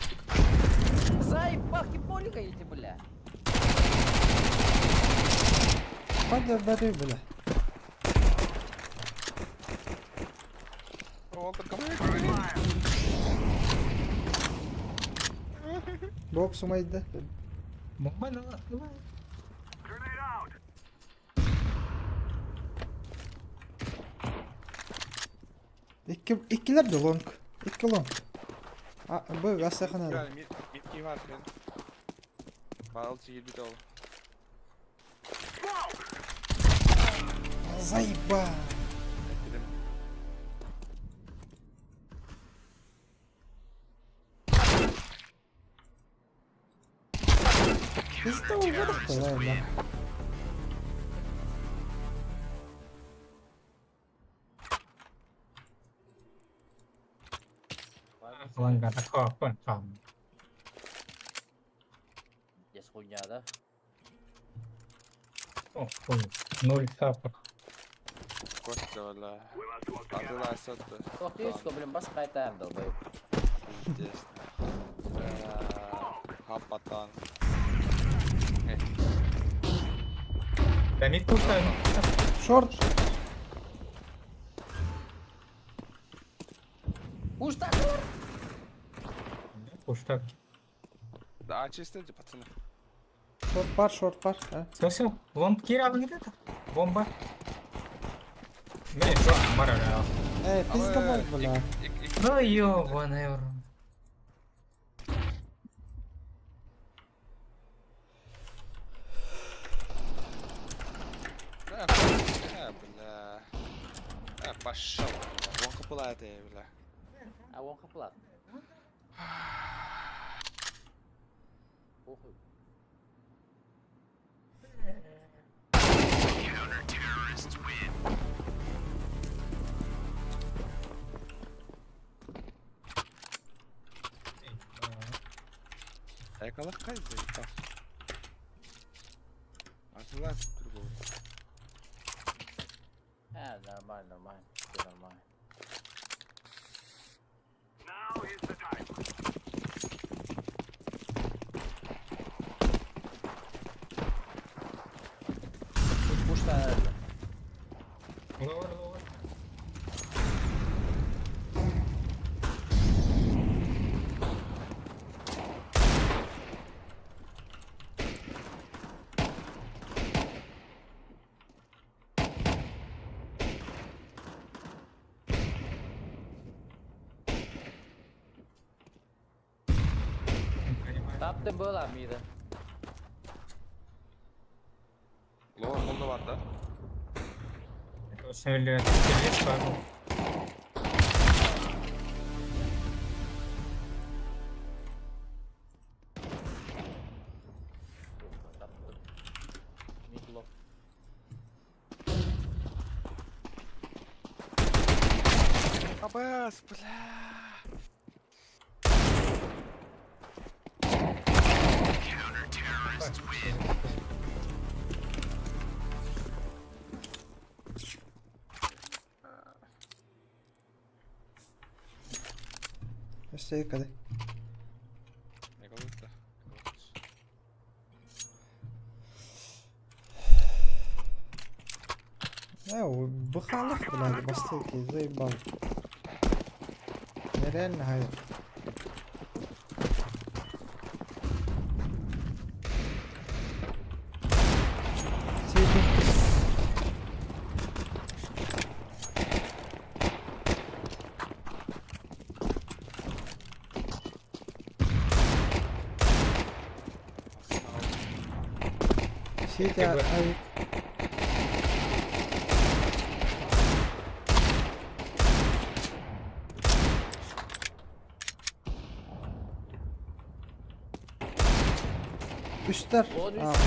Заебал полика эти, бля. Hadi бери, бля. О, так кому Бокс умайды. Бомба, давай. Икки, иккилэр да long. Икки long. А, бу гасахана. Мид, мид кей бар, мен. Бал чигил бит ол. Заеба. Кидем. Пизда угадах да. Ланга такого фан. Здесь хуйня, да? О, хуй. Ноль саппорт. Костя, бля. Атыла сотты. Ох ты, сука, блин, бас кайтаем, долбоеб. Пиздец. Хапатан. Да мид пуштан. Шорт. Уж так, Пуштак. Да, чисто, пацаны. Шорт бар, шорт бар. А? Все, все. Лонг кира где-то. Бомба. Блин, что? Мара, Э, пизда бол, бля. Ну ёбаный в рот. Бля, бля. А, пошел, бля. Вон капыла это, бля. А он хаплат. Похуй. Эколог кай заебал. Атыла другого. А, нормально, нормально. Все нормально. Тут пушка, наверное. Lower, lower. Там ты была, Мида. Lower холда бар да. Точно или телец пару. Мидло. АБС, бля. Өстей кады. Эколог да. Э, бухалых, блядь, бастылки, заебал. Нереально хай. Сити. Сити авик. Үстэр. Он үс.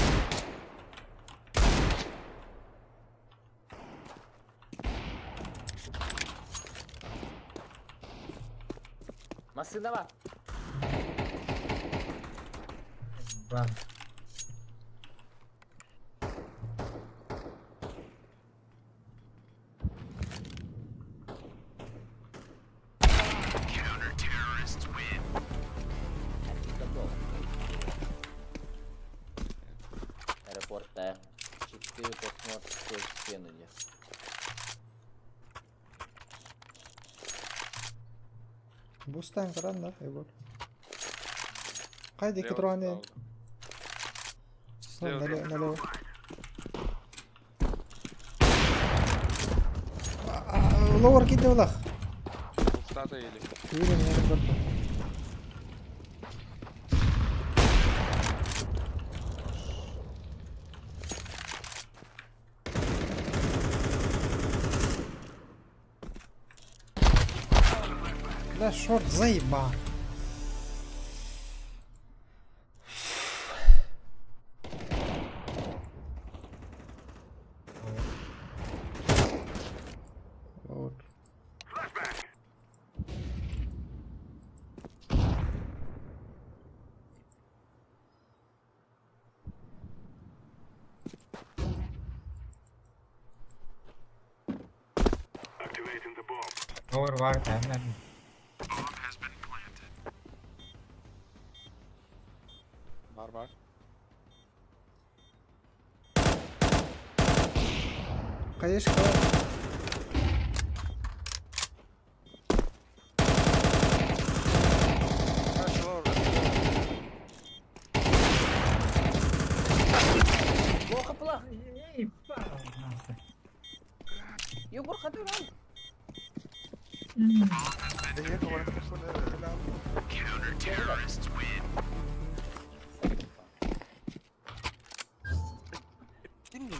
Массыына бар. Бан. Аэропорта. Четыре посмотрим стены. Бустан көрөн да, Егор. Хайда икки туран Слева. Налево, налево. Ловар киде олах. Бухтата или. Киирин мен көрдүм. Да, шорт заеба. Вот. Activating the bomb. Ловер бар, да, Бар бар. Конечно. Хорошо, ловер. Плохо, плохо. Егор, ходи ран. Да я говорю, что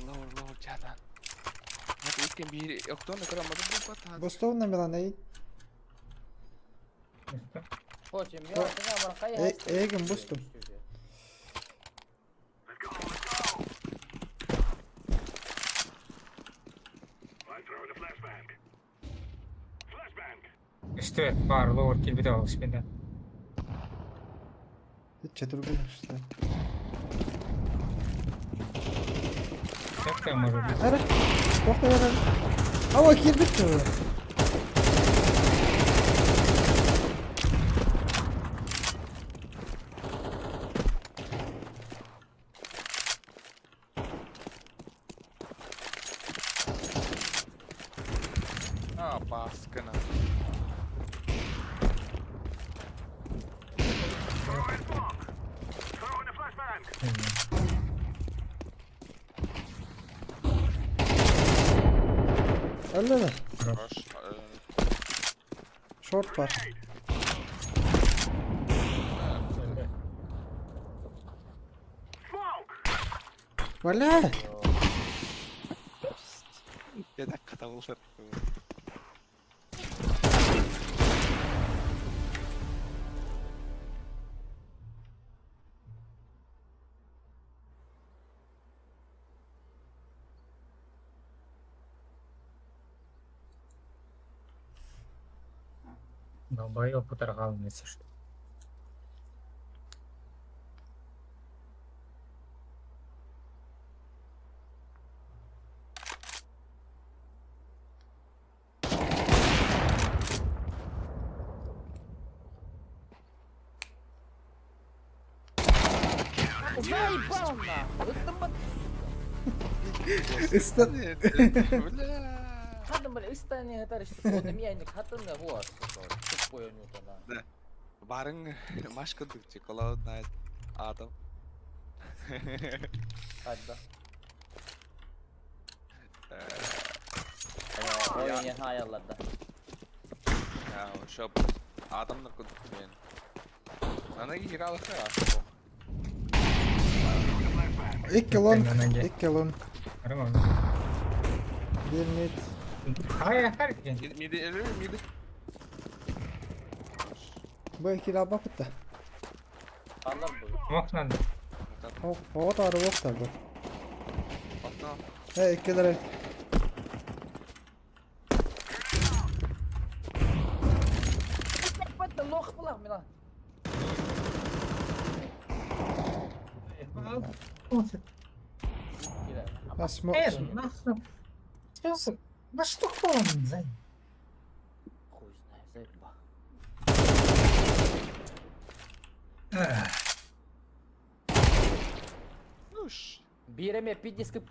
Ловер, ловер, чатан. Это иккен бир октон кырамады бу пата. Бостовна Милан, эй. Хочем, я Э, эгин бустум. Let's go, let's go. I'm throwing a flashbang. Flashbang. Үстү бар, ловер килбите ол испенде. Четыргун что. Как там может быть? Ара. Кохта бара. Ава кирбит. А, баскана. Throwing bomb. Throwing a flashbang. Öldü mü? Хорош. Short var. Smoke. Валя. Я так катался. Долбоёб уторгалнится, что. Заебал нахуй. Это мат. Ыстан. Бля. Хадам, бля, истане это что меня хатан на вот, сука. Тупой у него там. Барың машка дыкчы, кола знает. Адам. Хадда. Oyun ya hayallarda. Я шоп. Адамнар кудук мен. Ана гиралык. Икки long, икки long. Нормально. Bir mid. Хай, хай, Миди, миди, миди. Бу икки лаба кытта. Алар bu. Мохнан. Оҕо таары уохтар бу. Окно. Э, иккилэр. Бата лох булах мина. А смок. На что он, зай? Хуй знает, заеба. Ну ш. Биреме пиздец кып.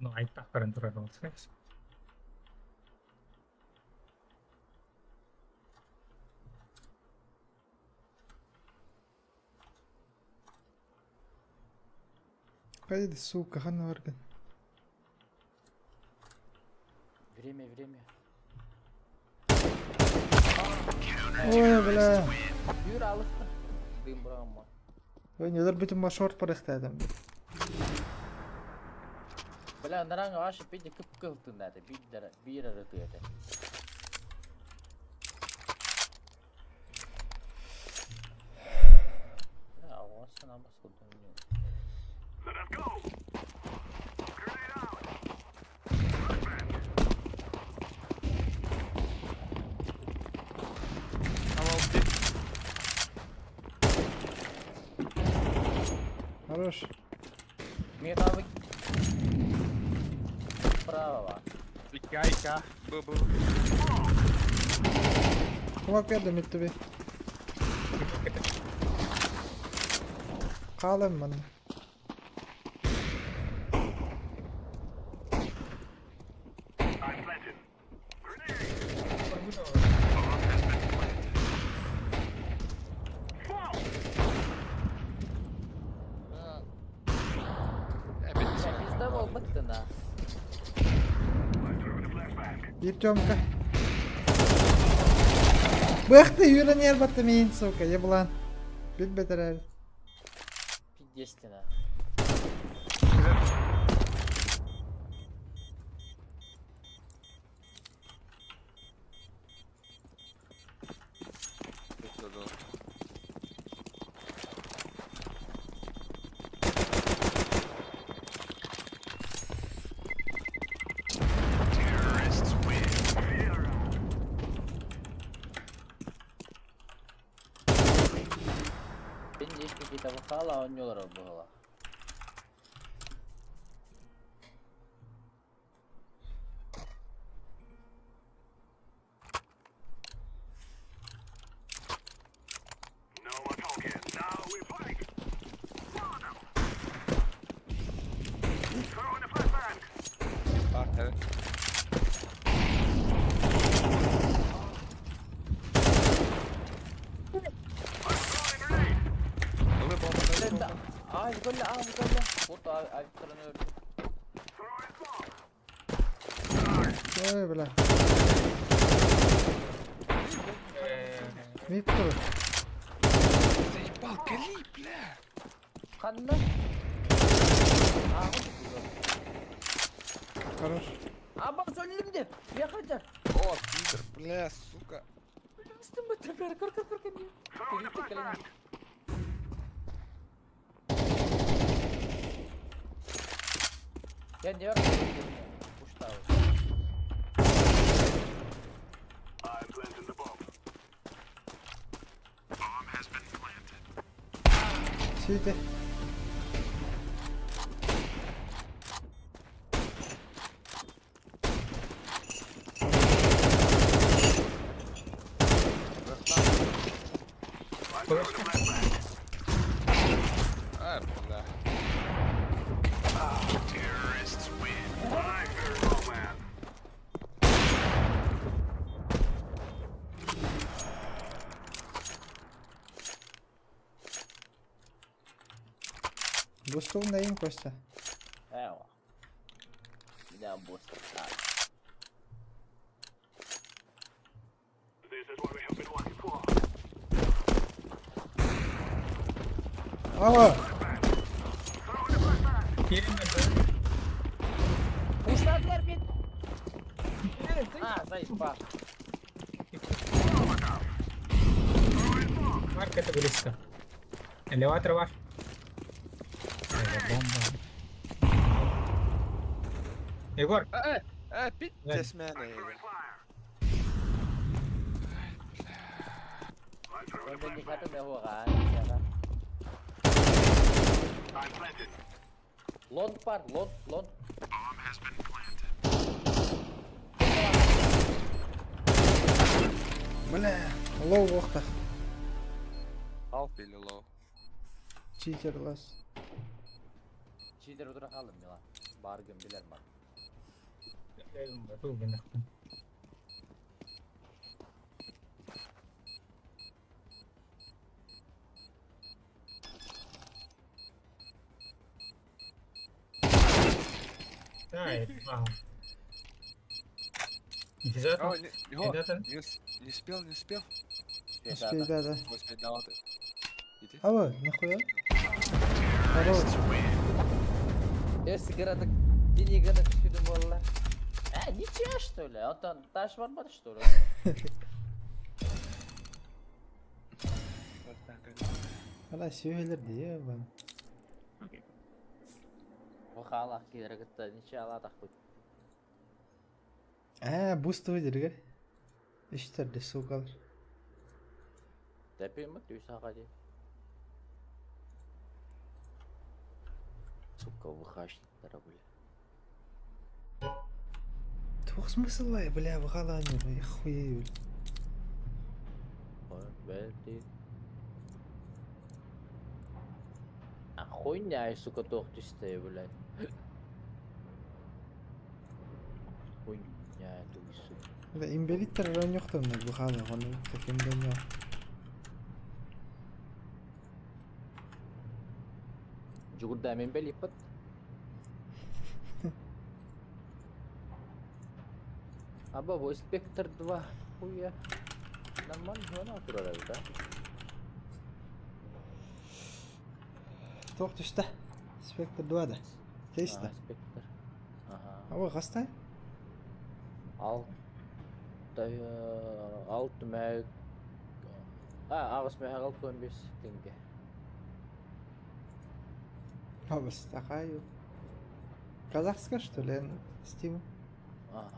Ну, айтпақ көрін тұрар болса. Хайди, сука, ханна орган. Время, время. Ой, бля. Yürü alıktı. Дым бұрама. Ой, нелер бүтүн ма шорт барыхтадым. Бля, наранга ашы пиздец кып кылтын дады. Bir bir arı тыяды. Бля, ауасы намаз кылдым. Let us go. Grenade out. Обалдеть. Хорош. Мне там вы... Право. ИК, ИК. Б, Б. Кулак берди мид тебе. Қалым мын. I'm planted. Grenade. Smoke. Опять не Бля, смог. пизда болбықты на. I'm throwing a flashbang. Bir Тёмка. Быхты юрен батты мин, сука, еблан. Бит бетерер. Пиздец ты на. Это да. Ben de hiç какие-то вахала, ойнолар было. No more talking. Now we fight. Bomb 'em. Throwing a flashbang. А, э. I'm throwing a grenade. Ылы бомба, ылы бомба. Ay golle, ay golle. Vurdu abi, ayaklarını öldü. Throwing smoke. Ой, бля. Мид тур. Заебал, кали, бля. Kanına. Aa, Хорош. Aba söyledim de. Yakacak. О, пидор, бля, сука. Üstüm batırlar. Kır kır kır kır. Throwing a flashbang. Ya ne var? Kuş da var. I'm planting the bomb. Сити. I'm throwing a flashbang. А, бля. I'm your man. Бустугун дайым Костя. Эва. Меня бустер. Ава! Киирин да. Ушладылар мен. А, заебал. Марк это близко. Элеватор ваш. Это бомба. Егор, Э, э, пиздец мене. Лонг бар, лонг, лонг. Бля, лоу охтах. Half или low. Читер лас. Читер утура хааллым Милан. Бааргын билэр бар. Да, ага. Инициатор? О, не, его, Инициатор? не, не успел, не успел. Успей, да, да. Успей, да, вот. Иди. Ава, нихуя. Хорош. Э, сигареты денег түспүтүм буолла. Э, ничья что ли? Онтон таш барбат что ли? Вот так, Ала сүйелер дие бан. Бу хаалах киирэ кытта ничья алаатах бут. Э, буст выдергер. Иштер де сугалар. Тэпим түйсаға ди. Сука, ВХшниктара, бля. Туох смысл бля, выхалани, я хуею. Ой, бля, А хуйня, сука, туох түстэй, блядь. Хуйня, ты, сука. Бля, имбелиттер район жоқтан выхала, оны таким дөнья. Жугурда мен бели пыт. Аба, бу Спектр 2 хуя. Нормально жона турар да? Туох түсті. Спектр 2 да. Кейсті. А, Спектр. Ага. Ава, қастай? Алты алты мә А, ағыс мә 65 теңге. Ава, стахаю. Казахская, что ли, Steam? Ага.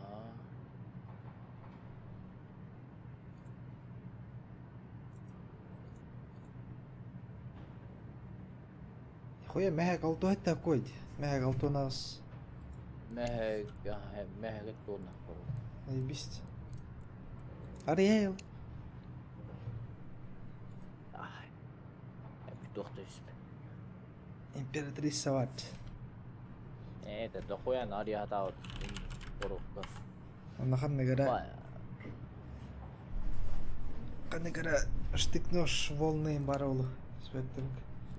Хуя, мәһәк алты айтта койд. Мәһәк алты нас. Мәһәк, мәһәк туна. Наебись. Ариэл. Ай. Тоқта үсіп. Императрица ват. Это дохуя нария хатаут. Порукка. Оннахан негара. Канегара штык-нож волны баролу. Спектринг.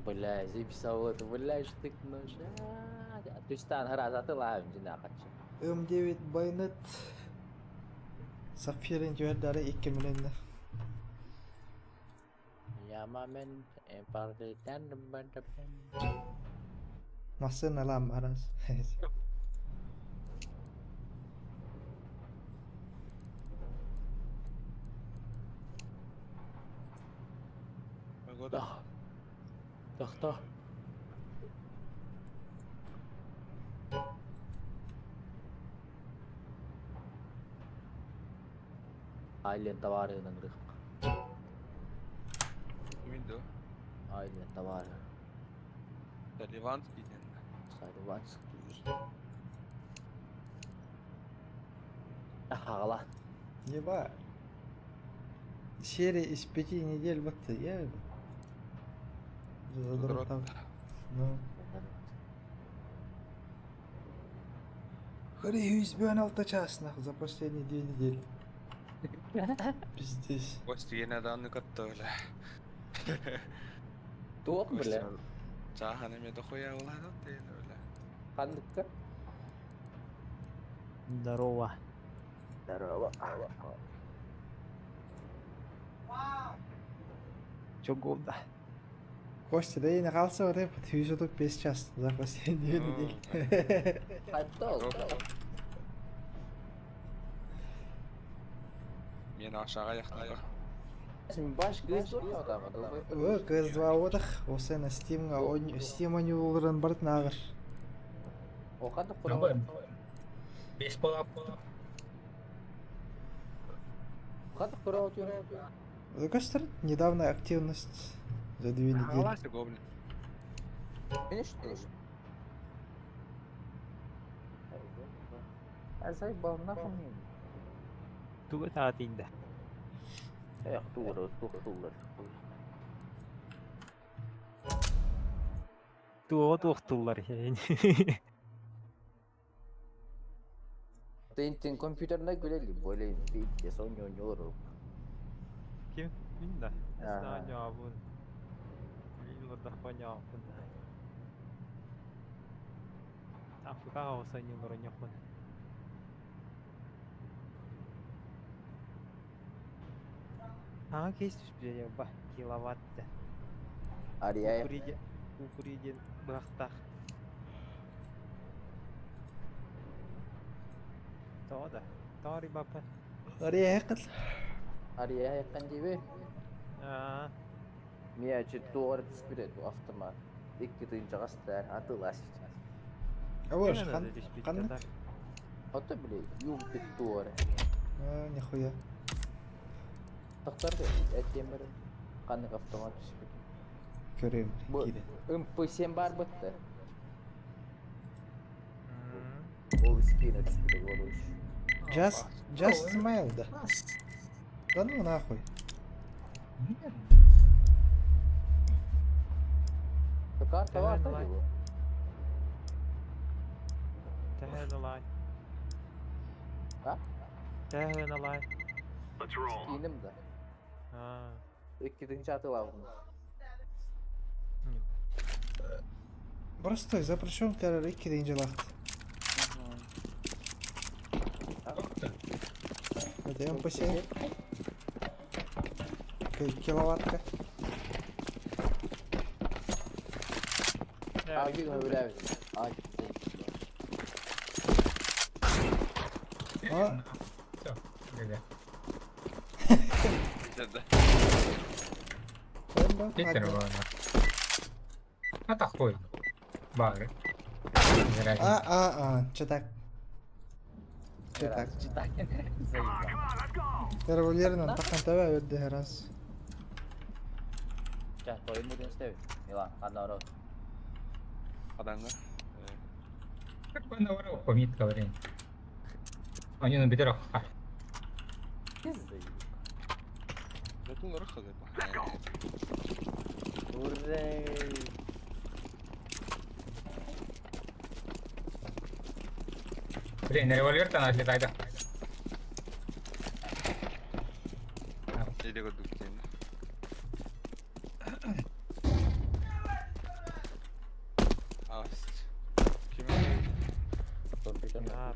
Бля, записал это, бля, штык-нож. То есть там гора затылаем, динахачы. М9 байонет. Сапфирин жөһәрдәре 2 миллионда. Ямамен эмпардетен Масын алам арас. Погода. Тохто. Айлен товарының рых. Window. Айлен товары. Таливанский ден. Сайливанский. Ағала. Еба. Серия из 5 недель вот я. Задрот там. Ну. Хори 116 час нах за последние 2 недели. Пиздец. Костя недавно готовили. Туох, бля. Чаахан эмиэ дохуя улаатан диэн бля. Ханныкка? Здорово. Здорово. Чё года? Костя, да я не хаалса вот это тут 5 час за последнюю неделю. Хатта ол. Мен aşağı ayakta. Баш кыз тур О, CS2 отах, осы на Steam-га Steam ойнуларын барт нағыр. О, қандық Ну, құрау? Бес бола. Қандық құрау түйін? Көстер, недавно активность за 2 недели. Алася гоблин. Мені что? Заебал, нахуй мне. Туга таатинда. Эх, тура, тура, тура. Туга туохтуллар. Тен компьютерна гүлели, более пить, сон не. Ким? Мин да. Ага. Знаю, Лило понятно. Африка осанюлар ньохун. А, кейс түспү ба киловатт. Ария. Кукуриде кукуриден бахтах. Тода. Тори бапа. Ария қыл. Ария якын диби. Аа. Мия че туар түспүрет автомат. Икки тыынча кастар, атылас. Ауыр, қан? Ото биле, юм пит туар. А, нихуя. Тактарды, этемир канык автомат түспүт. Көрем, Бу киде. МП7 бар бытты. Ол скина түспүт болуш. Just smile, да. Да ну нахуй. Карта бар да бу. Тэхэ А? Тэхэ налай. Let's roll. Скиним да. Аа. Икки тыынча атылабын. Простой, запрещен террор икки дейінже лақты. Это МП7. Киловаттка. А, билебит. А, А, Все, ГГ. Да. бомба. Питер Ага. было. А так хуй. Бар. А, а, а, че так? Че так? Заебал. Come on, let's go. Револьвернен тақан таба өтті раз. Ча, той муден стебит. Милан, ана рот. Адамга. Как бы наоборот, помитка время. Они на бедерах. Заебал. Затун рахады. Ура! Блин, револьвер-то она отлетает. Иде көрдүк дейин. А, ким? Компьютер. Нихара.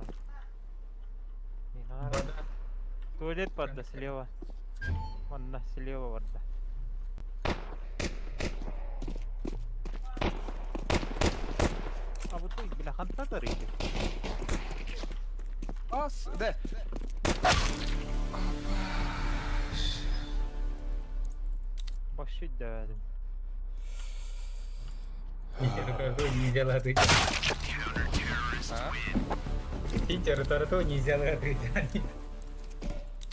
Нихара. Туалет барда слева. Манна слева барда. А вот ты, бля, ханта тарыки. Ас, да. Башить дадим. Питер нельзя ложить. А? Питер торту нельзя ложить.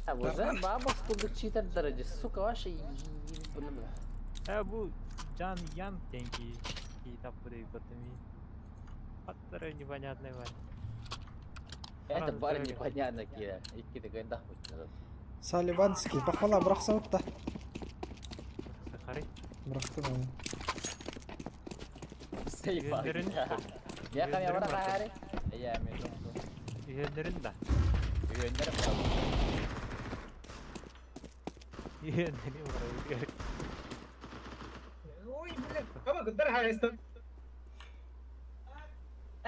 А, уже бабушку бы читер дороги, сука, ваша блин. Э, бу Жан Ян деньги. И там будет потом. Аттары непонятный варь. Это Сразу бар трогай. непонятно кира. Икки ты гайдах будет. Салливанский. Похвала, бұрақса отта. Сахары. Бұрақтым оны. Заебал. Үйендерин. Я кам я Үйендерин бара бар. хари. Я мен. Үйендерин да. Үйендерим. Үйендерин бар. Ой, блин, кого удар хайстон.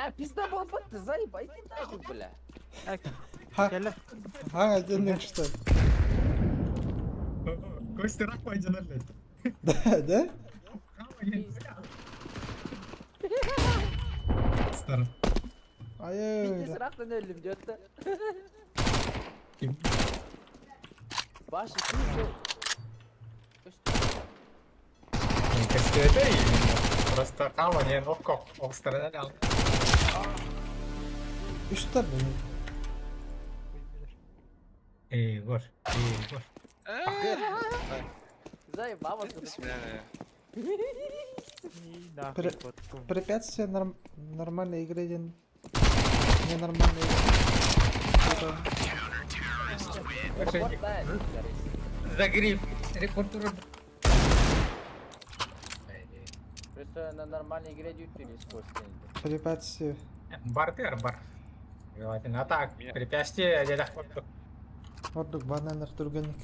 А, пизда буолбат, ты заеба, иди нахуй, бля. Ха, ха, один что? Костя рак пойдет. Да, да? Стар. Айы. Пиздец, рахтан өлдүм диэт. Ким? Баша, ты Костя это именно. Просто хала не окко. Окстарана дал. Үстер бу. Эй, гор. Эй, гор. Заебала. Бля, И нахуй потом. Препятствие норм... нормальной игры один. Ненормальной игры. Загриф. Репортер. Просто на нормальной игре дают или скорость. Препятствие. Бар ты бар. Желательно. А так, препятствие где-то Ордук бананер түргенник.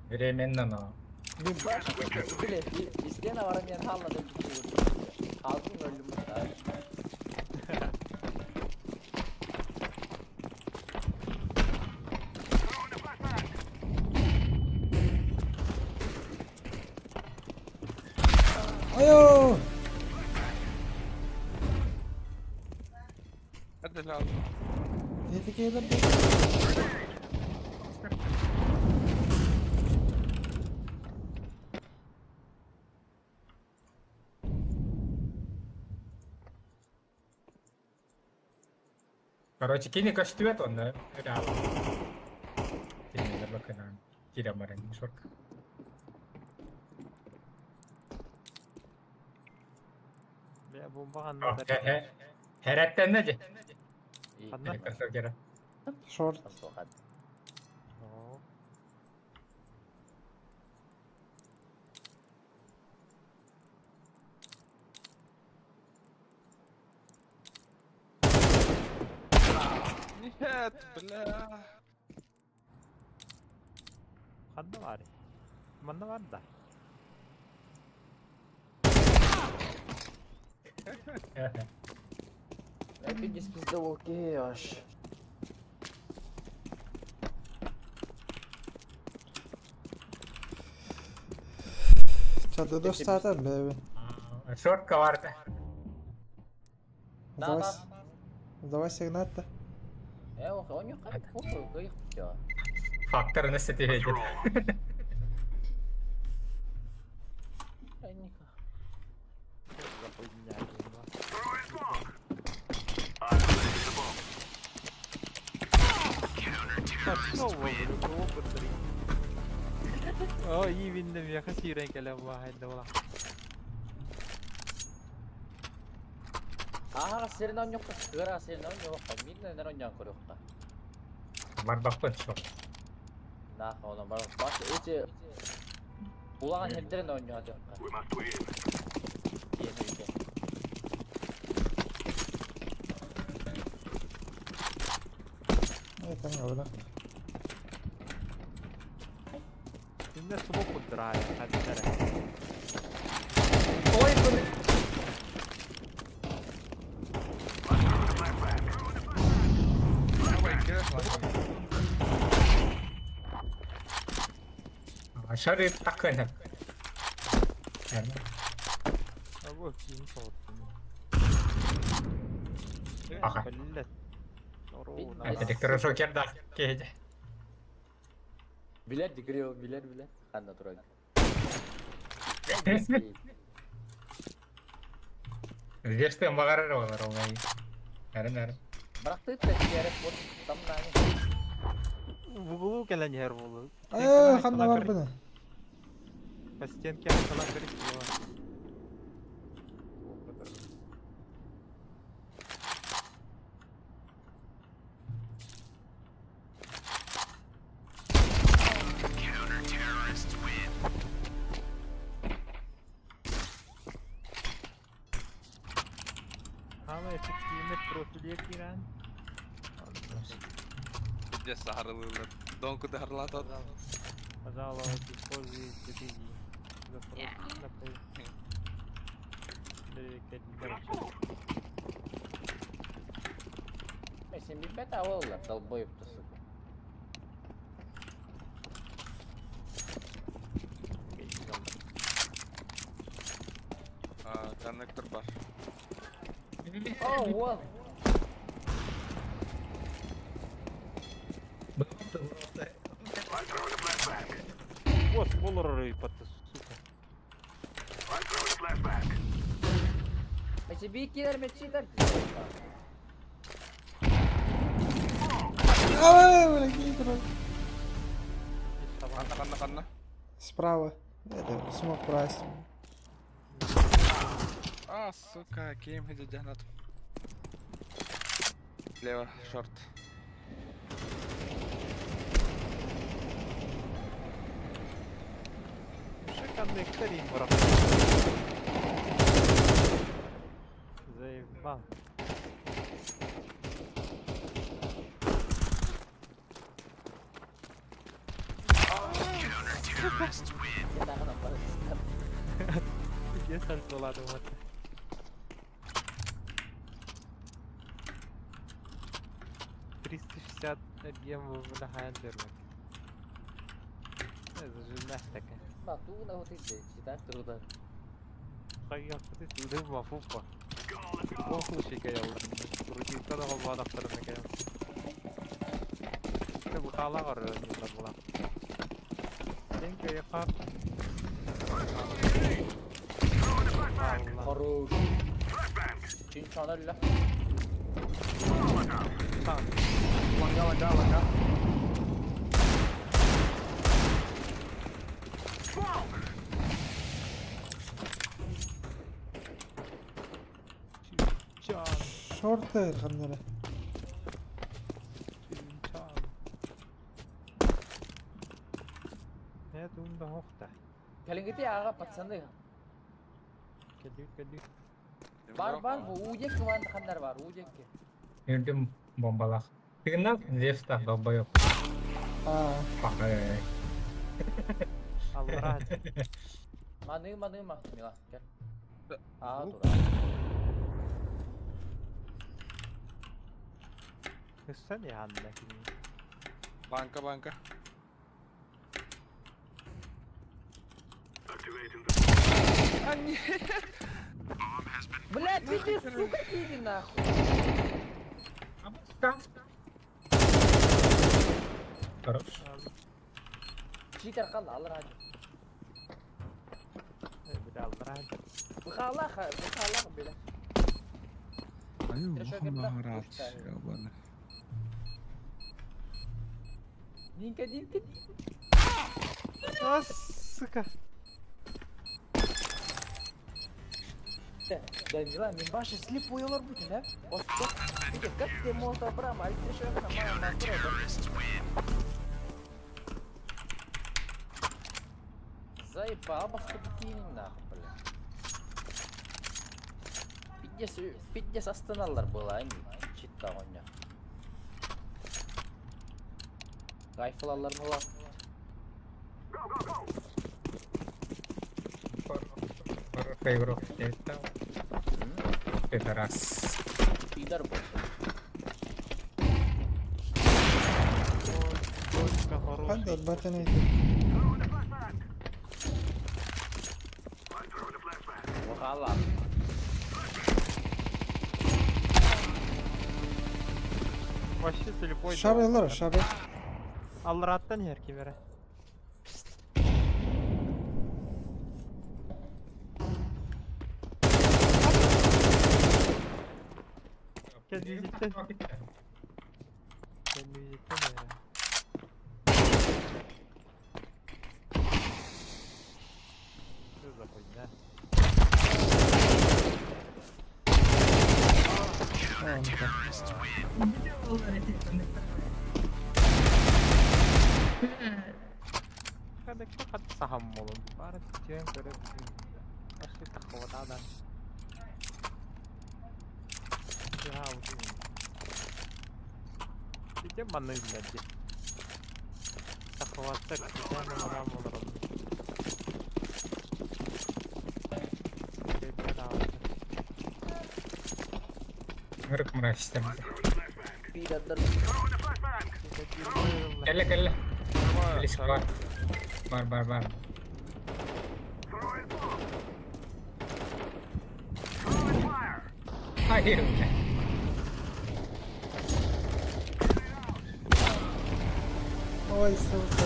временно, но. Bile, isteyen varım yani hala da Kaldım öldüm. Айо! Hadi lan. Не такие бер. Короче, кини көстүбэт онно ыраах. Кинилэр бакынан киирэн баран шорка. Бля, бомба ханна. Хэрэттэннэ дьэ. Ханна? Электрошокера. Шорт. О, Нет, бля. Ханна бар. Манна бар да. Опять пизда волки аж. Çatıda zaten be. Шорка барда. Давай. Давай сигнат да. Э, он не как похуй, как Факторны сетеведет. Западня, бомба. Пошел во, блин, О, и видно, я хасирен калям вахайда була. Аха, сирен он yok. Кыра сирен он yok. Минне нер он yok yok. Барбакпын шок. Нах, он бар. Баш эти Улаган хердерен он yok. We must win. Yeni Evet tamam öyle. Инне смок удрая, хаддара. Ой, блин. Давай, кирас, Шары такын. А вот ким соттым. Ага. Блядь. Уру, Электрошокер да. Кейде. Билер дигрио, билер билер. Ханна тураг. Здесь багарар олар олай. Нарын нарын. Быракты да тиярек вот там на. В углу кэлэн иһэр буолу. Айо, ханна бар бу. По стенке атталан көрүк буола. Ама эффективный профиле киран. Где сахарлылар? Донку дарлатат. Пожалуйста, используй стратегии. Запрос на пол. Кэллилэр. Сен билбэт аҕаллар, долбоеб-то, сука. А, коннектор бар. О, вот. Босс болор ыйпатты, сука. Эти килер мечи Ай, бля, какие дурак. Ханна, ханна, ханна. Справа. Это смог прасть. А, сука, кем дядя Слева, шорт. Коннектор им Заебал. Где сальто ладно вот. 360 объем в хандермак. Это же такая. Ма, ту на вот иди, читать трудно. Хайя, ты туда мафупа. Похуй кая Крутиться да холбана второй кая. Ты бухала горы не забыла. Деньги я хап. Хорош. Чинчан өллө. Ланга, ланга, ланга. Шортер ханнара. Чинчан. Я думаю, да хохта. Кэлиҥҥити аҕа, пацаны. Кэлүү, кэлүү. Бар бар бу удек кыман ханнар бар, удекке. Үрдүм бомбалах. Тыгыннан Зевстах долбоёб. А, Пахай. Аллара. Маны маны ма, Мила, кел. А, Лук. тура. Өссө не ханна кини. Банка, банка. А, нет. Блядь, иди, сука, иди нахуй. Хорош. Читер кал, аллара. Бля, аллара. Бухалах, бухалах, бля. Аю, Хорошо, капитан. ёбаный. Динка, динка. А, сука. Да, Мила, мен башы слепой олар бүтүн, ә? Осто. Как ты молото брама, аль трешо на мама Заебал, баска бикини нахуй, бля. Пиздец, пиздец останалар было, они читта оня. Райфлалар мыла. Хорошая игрок. Это пидорас. Пидор был. Точка хороший. хандар батанейт. Вахала. Вообще слепой. Шары аллара, шары. Аллараттан her кимере. Кэлүү життен. Что за хуйня? А, ну так. Когда кто хат сахам молон. Бары тен көрө Ашты тахватадан. Я вот. Иде маны блядь. Тахваттар тен мадам олорон. Ырык мразь Пидордар. Кэллэ кэллэ. Близко бар. Бар бар бар. Hayır бля. Ой, сука.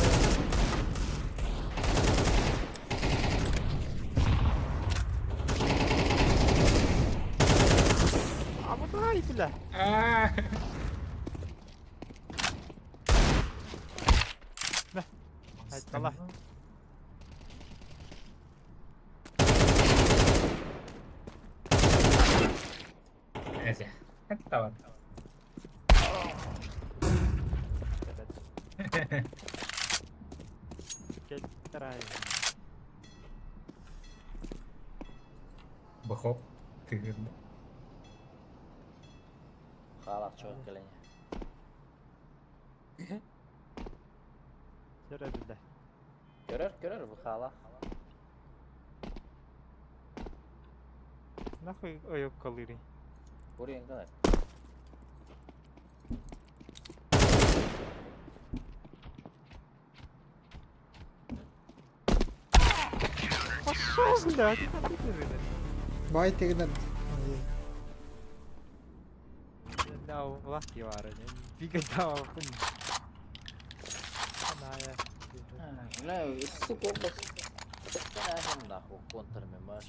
Абытай, бля. Аа. Айтала. Эзе. Давай. Кэлтэрай. Бохоп. Тыгын. Хаалаах чугас кэлэн. Көрө бля. Көрөр, көрөр бу хаалаах. Нахуй ойуккалыырый? Буруйун гынар. Пошел, бля, ты там Бай тигинен. Власти баар. Бигэ таапын. Аная. Бля, сука, бас. Нахуй, контр мемаш.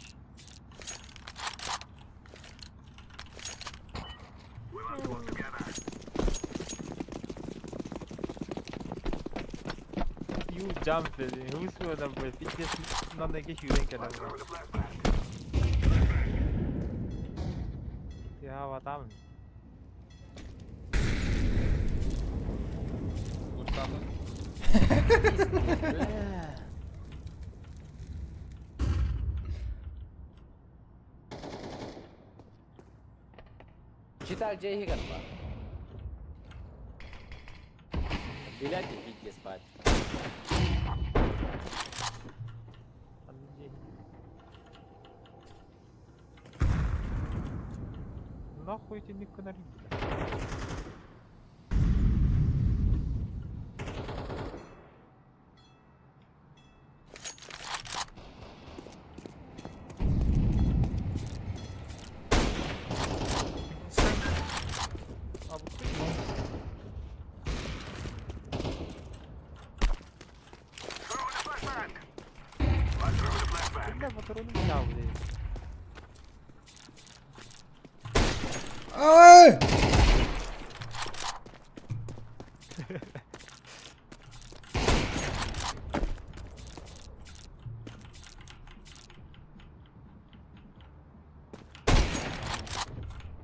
You jump Who's gonna be пиздец манныгы сүүрэн кэлэн Тыаһаабатаам. Устата. Бля. Читал дьиэ иһигэр баар. Блядь, иди спать. Ханна дьиэ Нахуй итинник гынар бля. Абытай. Бля, патроны бля, бля. Ай!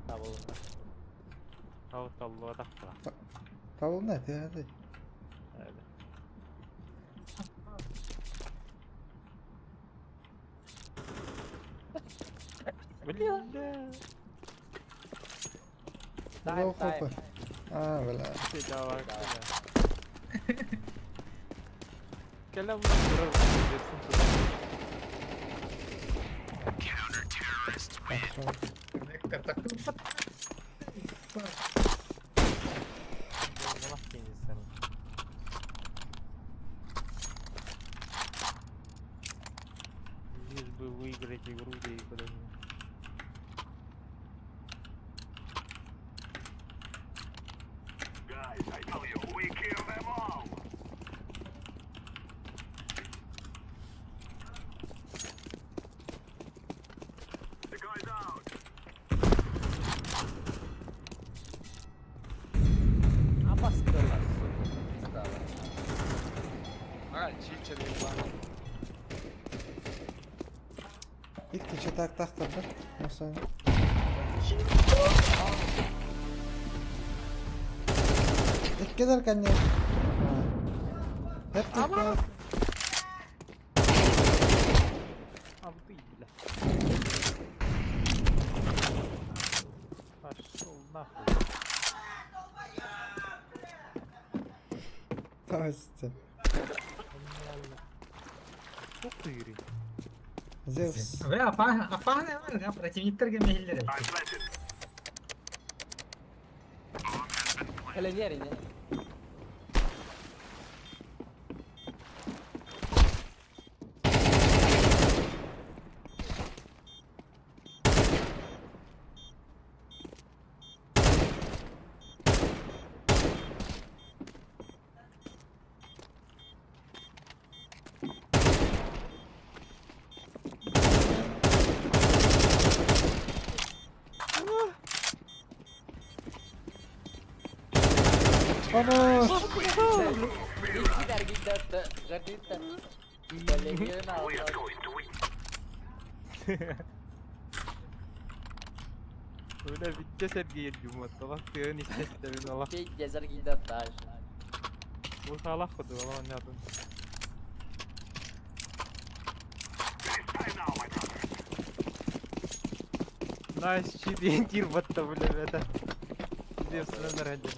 Табылынна. Ау таллуотахпа. Табылна, тиһэти. Эбэ. Бля. Тайм, тайм. А, бля. Давай. Кэлэн баран Пошел. Лишь бы выиграть игру, да и куда-нибудь. Guys, I tell you, we kill them all. The guy's out. Абастыла, сука, пизда. А, читер ебаный. Икки читак тахтарда. Маса. Иккидер кэннэ. Хеп тахтар. Абды, бля. Пошел нахуй. Здрасте. Четыре. Зевс. Бля, опасно, опасно, противниктарга мехиллер. I'm planted. Кэлэниэр ини. Хорош! We are going to win. Бля, бүттэ Сергей Дюматова, тыын истэстэбин ала. Бу салах куду ала оннятын. It's time now, my brothers. Найс, чип батта, бля, это. Девственный один.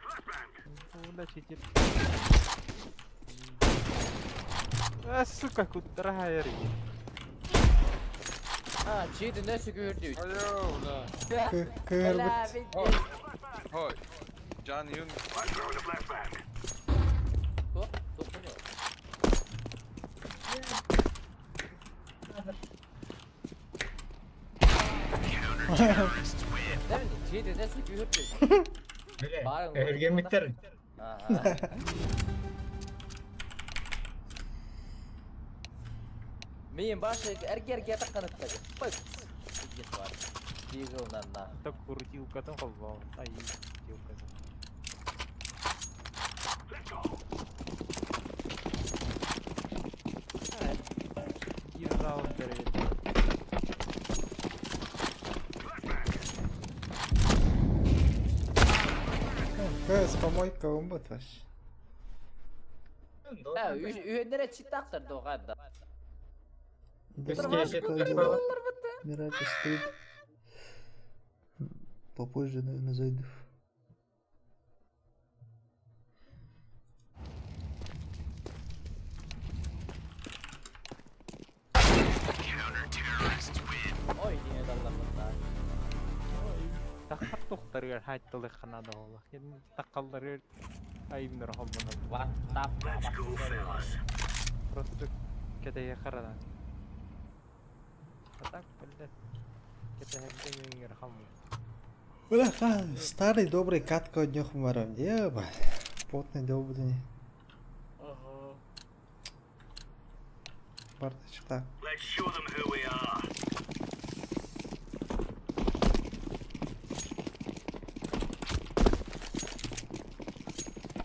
Flashbang. Бля, читер. А, сука, куда я А, чиди не сүгүрдү. Алло, бля. Кыырбыт. Хой. Джан Юн. I'm throwing a flashbang. Бля, эргемиттер. Мен башы эрге таққаныттады. Пыт. Иес бар. Дигылнан на. Так крутилкатын холбал. Ай, крутилкатын. Let's go. Биир раунд берет. Кыз помойка умбут ваш. Үйенлere читтақтыр доғанда. Мираж стрит. Попозже, наверное, зайду. Ой, не далламында. Тахар тохтарыгар хайттылы ханада ола. Кен таккаллары айымнар холбонор. Ваттап. Let's go, fellas. Просто кедeye харадан. А так, блядь, кедeye хаму. Бля, старый добрый катка от днёх марам. Еба. Потный долбанный. Бардачка. Let's show them who we are.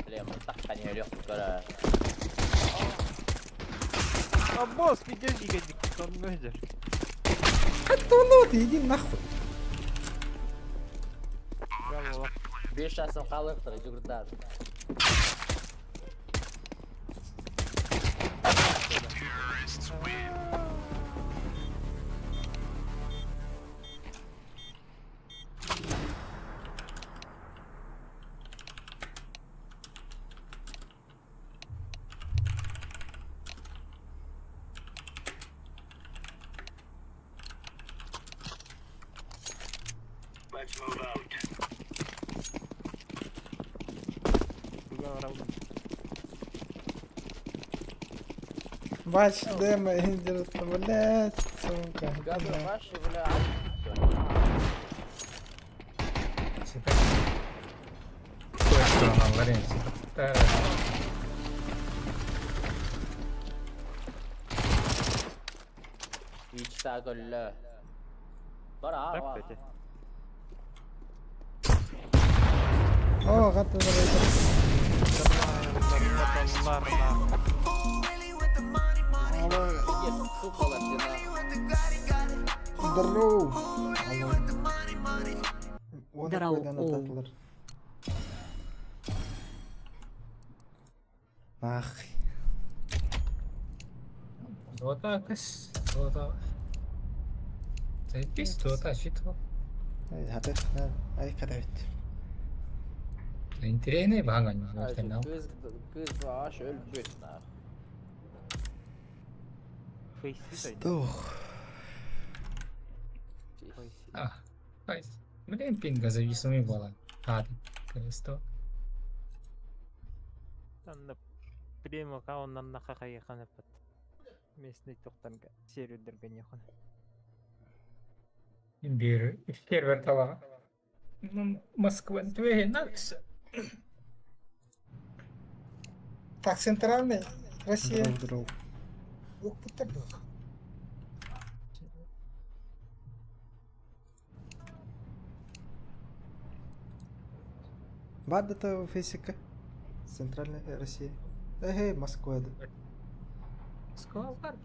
Бля, таққан өлі көрі. А босс, подожди, гадик, он мөдер. Ну ты иди нахуй. Браво. 5 жасым қалықтыр, жүгірдады. Let's move out. Другой раунд. Бач, демо, блядь, сука. Габы ваши, бля. Ичта көллө. Бара, Так, кстати. О, готово. Здорово. Здорово. Ах. Золота кыс, золота. Заебись, золота щит. Ай, кадавит. Интересный багань, Кыз, кыз аш өлбөт на. Фейси Сдох. А, найс. Блин, пинга зависимый буолан. Аатын. Кырысто. Танна прем аккауннан хахайханаппат. Местный тохтарга сервердерге нехун. Бир сервер талаҕа. Москва тве надо. Так, центральный Россия. Здорово, здорово. Лук был. Баар да физика. Центральная Россия. Эй, Москва да. Москва бар.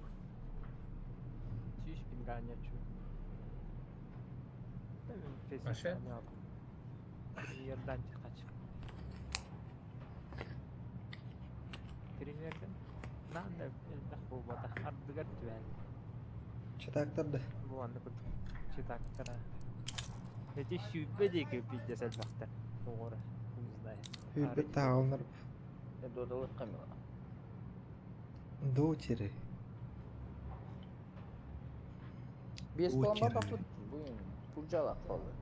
Чиш пинганя чу. Маша? Ердан хач. Примерден. Нанда элбэх буолбатах ардыгар түбээн. Читактар да. Бу анны курдук читактара. Эти сүүрбэ диэки пиздец элбэхтэр. Оҕоро. Не знаю. Хүрбет таҕалнар. Додалык камера. Доутери. Без Утер. пломба бапыт. Буин. Пурджала қолы.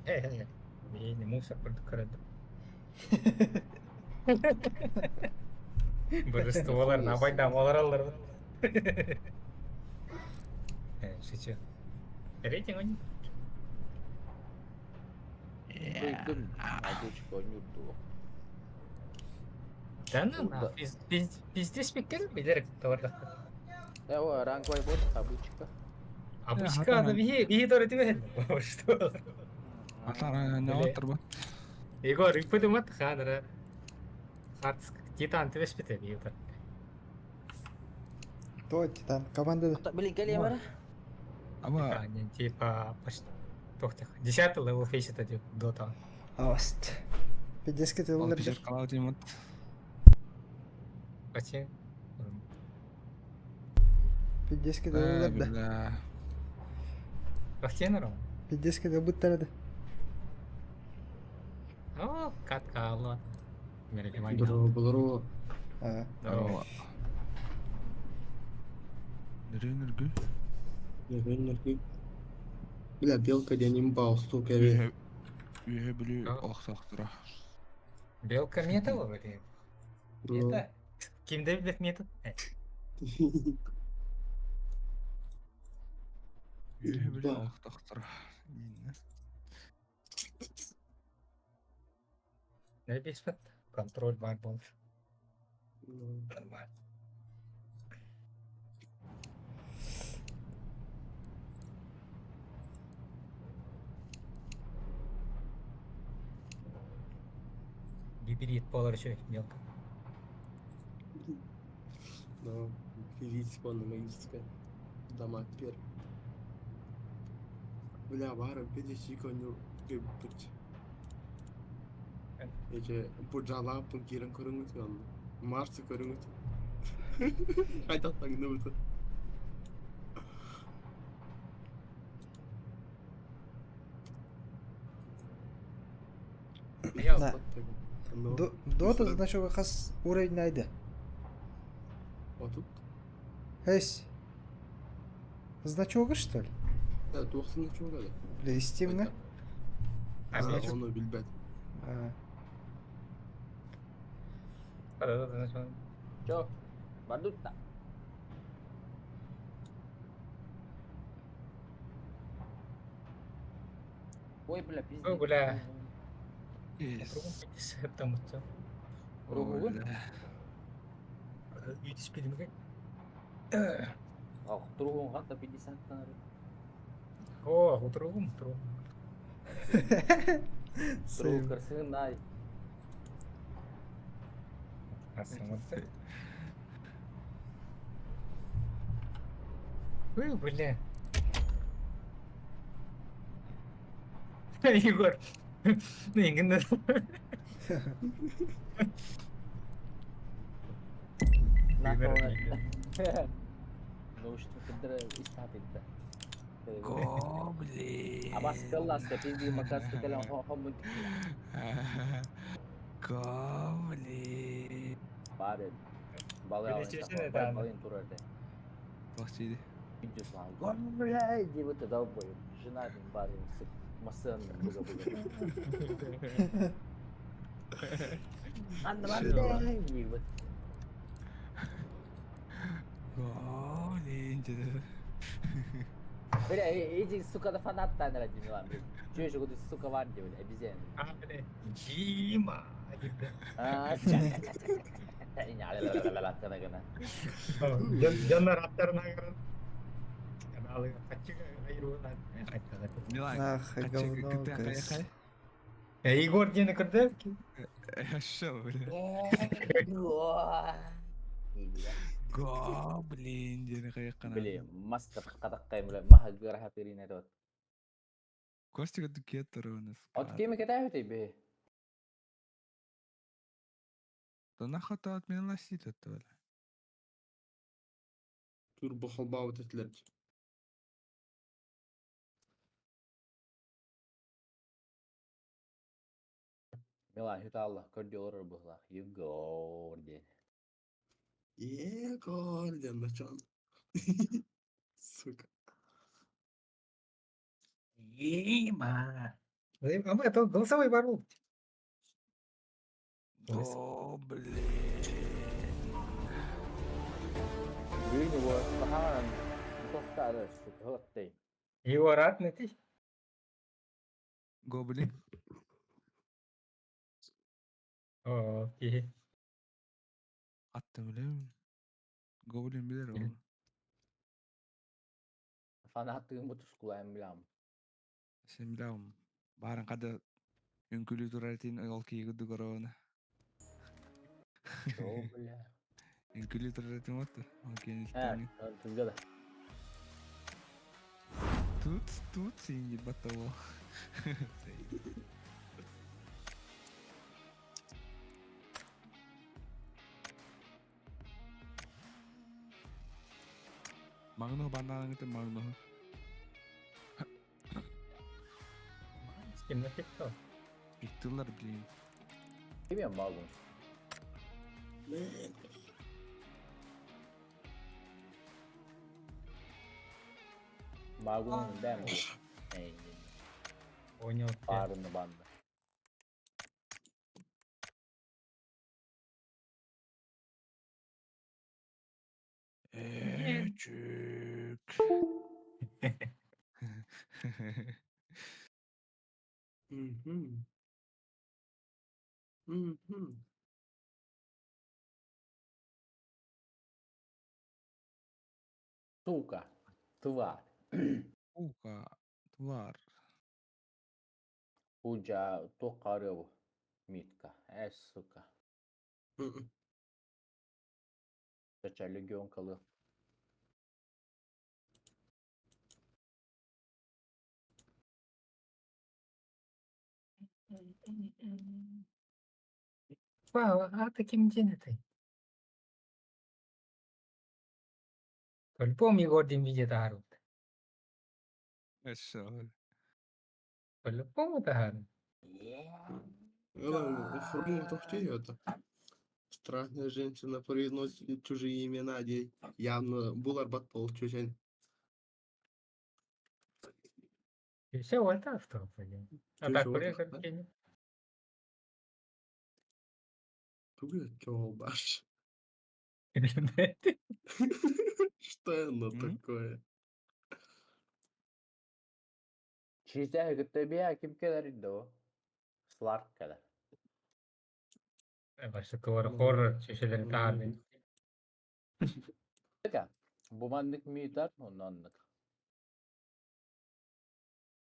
Э, не мусор курдук көрөдүм. Божестволар набайдам олар алар. Шучу. Рейтинг они. Дойдум. Адочка нюрду. Да ну нахуй. Пиздец пиккер билер товарлах. Да, о, ранговый бот, обычка. Обычка да бихи бихи тор этибе. Что? Атара не отыр бу. Егор, иппыдымат ханара. Хартск Титан тебеспите бихи тор. То Титан. Команда. Блин, кэлиэ бара. Аба Типа почти тохтах. 10 левел фейсит один дота. Аваст. Пиздец ты ол улар. бижер калау деймут. Почти. Пиздец ты улар да. Бля. Бахтенером. Пиздец ты буттар да. О, катка алла. Здорово, здорово. А. Здорово. Нөрү Нөргү. Бля, белка день имбал, сука, я Үһэ бүлүү А. охсохтура. Белка металла вроде. Ну. Это кимде билет метод? Үһэ бүлүү Да. охтохтура. Не беспет. Контроль бар бол. Нормально. Гибрид полар еще мелко. Ну, физическая, магическая. Дамаг первый. Бля, бара, видишь, иконю, кыбыч. Эже, буржала, пункиран көрүңүт янды. Марсы көрүңүт. Кайда таңды бу? Да. Дота значок хас уровень найды. Отут. Эс. Значок что ли? Да, туохсын значок да. Бля, Steam'е? А, Оны билбет. А. Чо? Бардутта. Ой, бля, пиздец. Ой, бля. Yes. Там вот. Ругугун? Үтіспедім А, другун хатта 50 тан. О, другум, другум. Другу кырсын най. Ой, бля. Егор. Ну, ингин. Наушник кыдыр истатыдда. Гоблин. Абас кылласта пизди макаска кэлэн хомун. Гоблин. Бары. Балы Билечесene да. алын балын турар де. Бахчиди. Видео слан. Гоблин деп өтө дал бою. Жена дин бар масын быга-быга. Анна манна диибит. Гоблин деді. Бля, иди, сука, да фанаттан ради Милан, блядь. Че же, ты, сука, варди, бля, обезьяна. А, бля, Дима. диде. А, гына. Дьоннор аттарына көрөн. Каналы качыга айруунан. Милан, Ах, качыга говно, кыта крыс. кая Егор диэни көрдөөп Шо, бля. Гоблин диэни кайыккана. Били, маска катаккай, бля, маха гыраха тирин тот. Костя дукеттер у нас. От кеми кетәбит бе. Да нахуй ты от меня носить это, бля. Турбо холбаут этилер. Милан, хүталла, көрдө олор бухла. Егор ден. Егор диэн начан. Сука. Дима. А мы это голосовой барул. Гоблин. Бүгүн бу паханан тохтары, сука, хотты. Егор атын этий. Гоблин. О, киһи. Атты билем. Гоблин билер ол. Фанаттыгын бу тускулайын билам. Сен билем. Барын када үңкүлүү турар этин ол кийгүдү көрөөнө. Чо, бля. Үңкүлүү турар этин отты. Ол кийин Ә, илтени. тузга да. Тут, тут син батта ол. Магно банан магно. С кем нафиг-то? Биктылар, блин. Ким магун? Бля. Магун бәм ол. Эй, Понял. барыны банды. Эчик. Мгм. Мгм. Сука. Тварь. Ука, твар. Пуджа токарев митка. Э, сука. Мгм. Чача легион калы. Вау, а таким день это? По-любому Егор дин видит арут. Эшо. По-любому тахарут. Ладно, форму тохти это. Страшная женщина произносит чужие имена, дей. Явно булар бат чужен. И все, вот так что блин. А так, Чужой, курьер да? кинь. Тугы чолбаш. Что оно М? такое? Чизә гыттыбия ким келер инде о? Сларк келер. Башы кор хоррор чешелерин тахар. Така, бу маннык митар, оннаннык.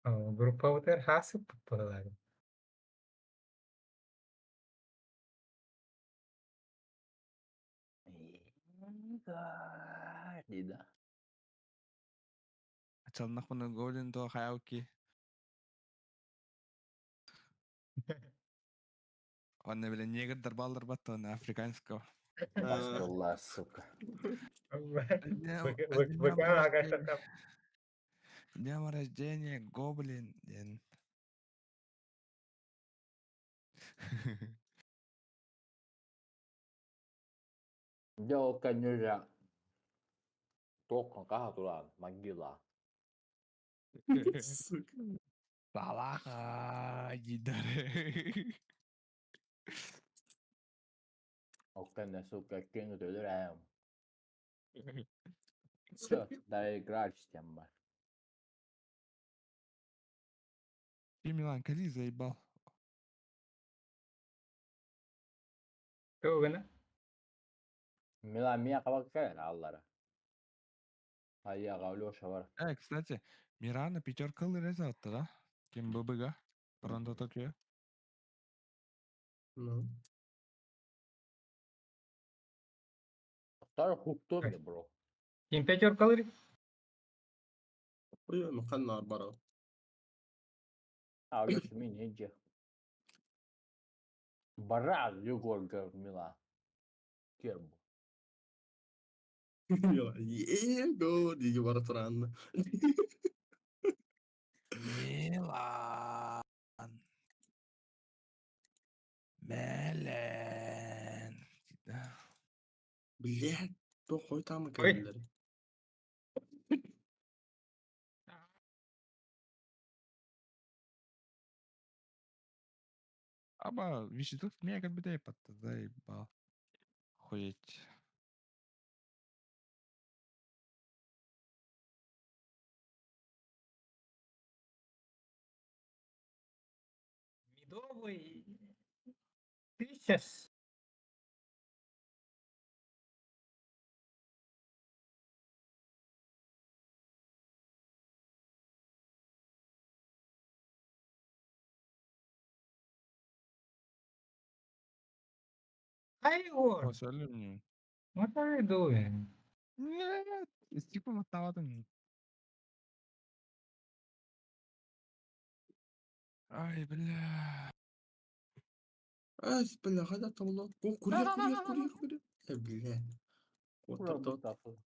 Группа утер хасып пылар. Дида. Ачалнах мына гоблин то хаяуки. Онна биле негрдер балдар батты, оны африканского. Баскалла, сука. Днем рождения, гоблин. Ден. Дел конечно. Тоққан қаха туран, могила. Сука. Салаха, гидары. Ол сука, кину төлөрөм. Все, дай играть с тем. Ты, Милан, кали заебал. Тугuna. Мила мия кабак аллара. Айя Леша бар. Кстати, Мирана пятерка лырезатты, да? Кем ББГ? Бранда такие. Ну. Тар хуктор бро. Ким пятеркалыр? Ой, ну ханнар бара. А Леша мин хеджи. Бара Егор Мила. Кербу. Его, диги бара туранна. Милан. Мелен. Да. Блядь, то хой там Ой. кэллэр. Аба, вещество меня как бы дай заебал. Хуеть. Медовый. Ты сейчас. Hi, Егор. О, мне. What are you doing? Нет, типа мотоватым. Ай, бля. Ай, бля, хада тавла. О, курьер, курьер, курьер, курьер. Бля. Вот так вот.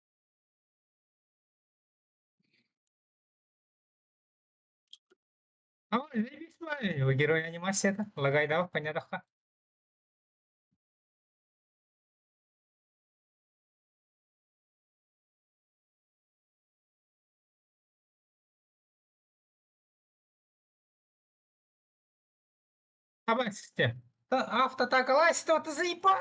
А, заебись, у героя анимация это. Лагай дал, понятно. Абасте. Автоатака лазит, ты заебал!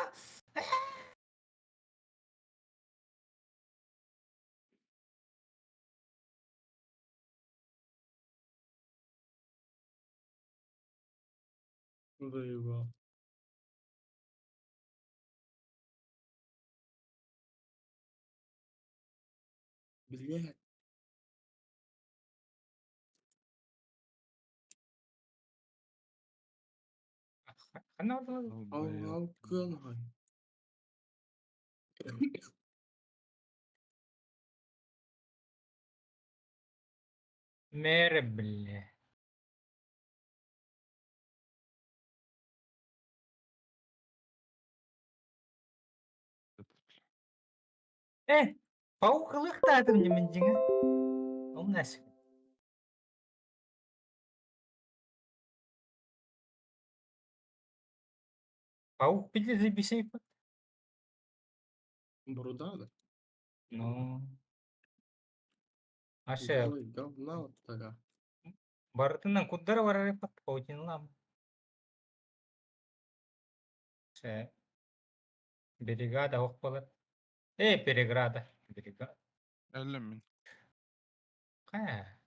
Заебал. Блядь. Долбоёб. Ал кын Мере, бля. Паук ылыктаатым немин дьиҥэ. Ол нас. Паук пили заебись. Бруда, да? Ну. Аше, Белый говна вот тага. барытынан куддара барар пат паутинлам. Ше. Берегада ох болар. Переграда. Берега. Өлөм мин. Ка.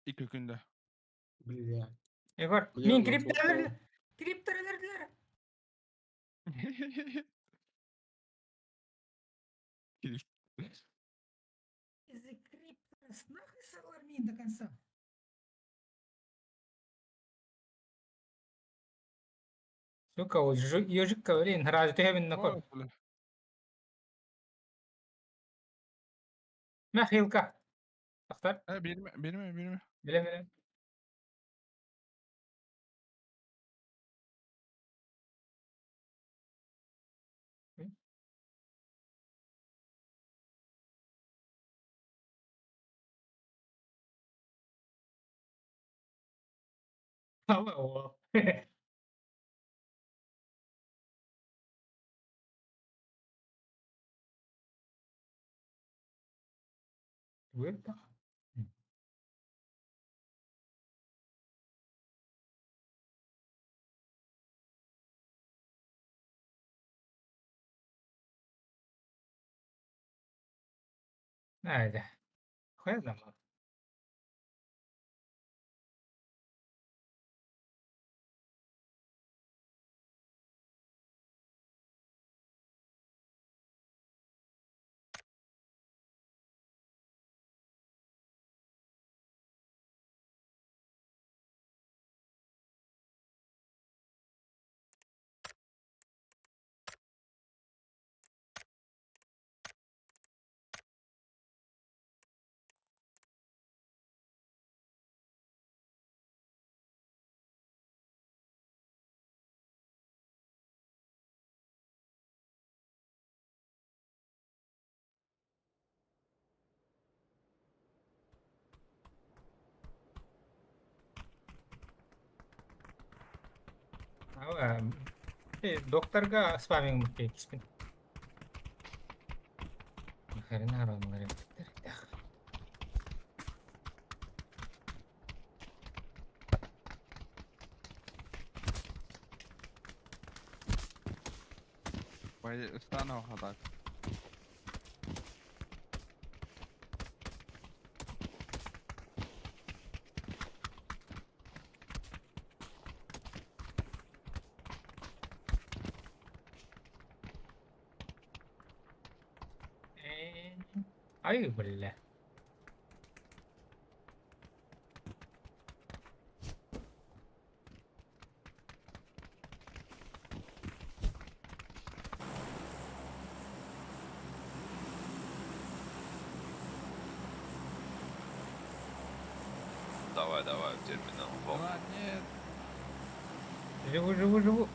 İki günde. Блядь. Егор, Бля, мин ну, криптер криптерлердилер. Криптер, нахуй салар мин до конца. Сука, ежик блин, разве ты хевен на Бля. Ма хилка. Ахтар, Берме, берме, берме. биле биле. О. Vuelta. Ah, ya. Juega más. Докторга спаминг киспин. Стану так. Ай, бля. Давай, давай, в терминал. Вон. А, нет. Живу, живу, живу.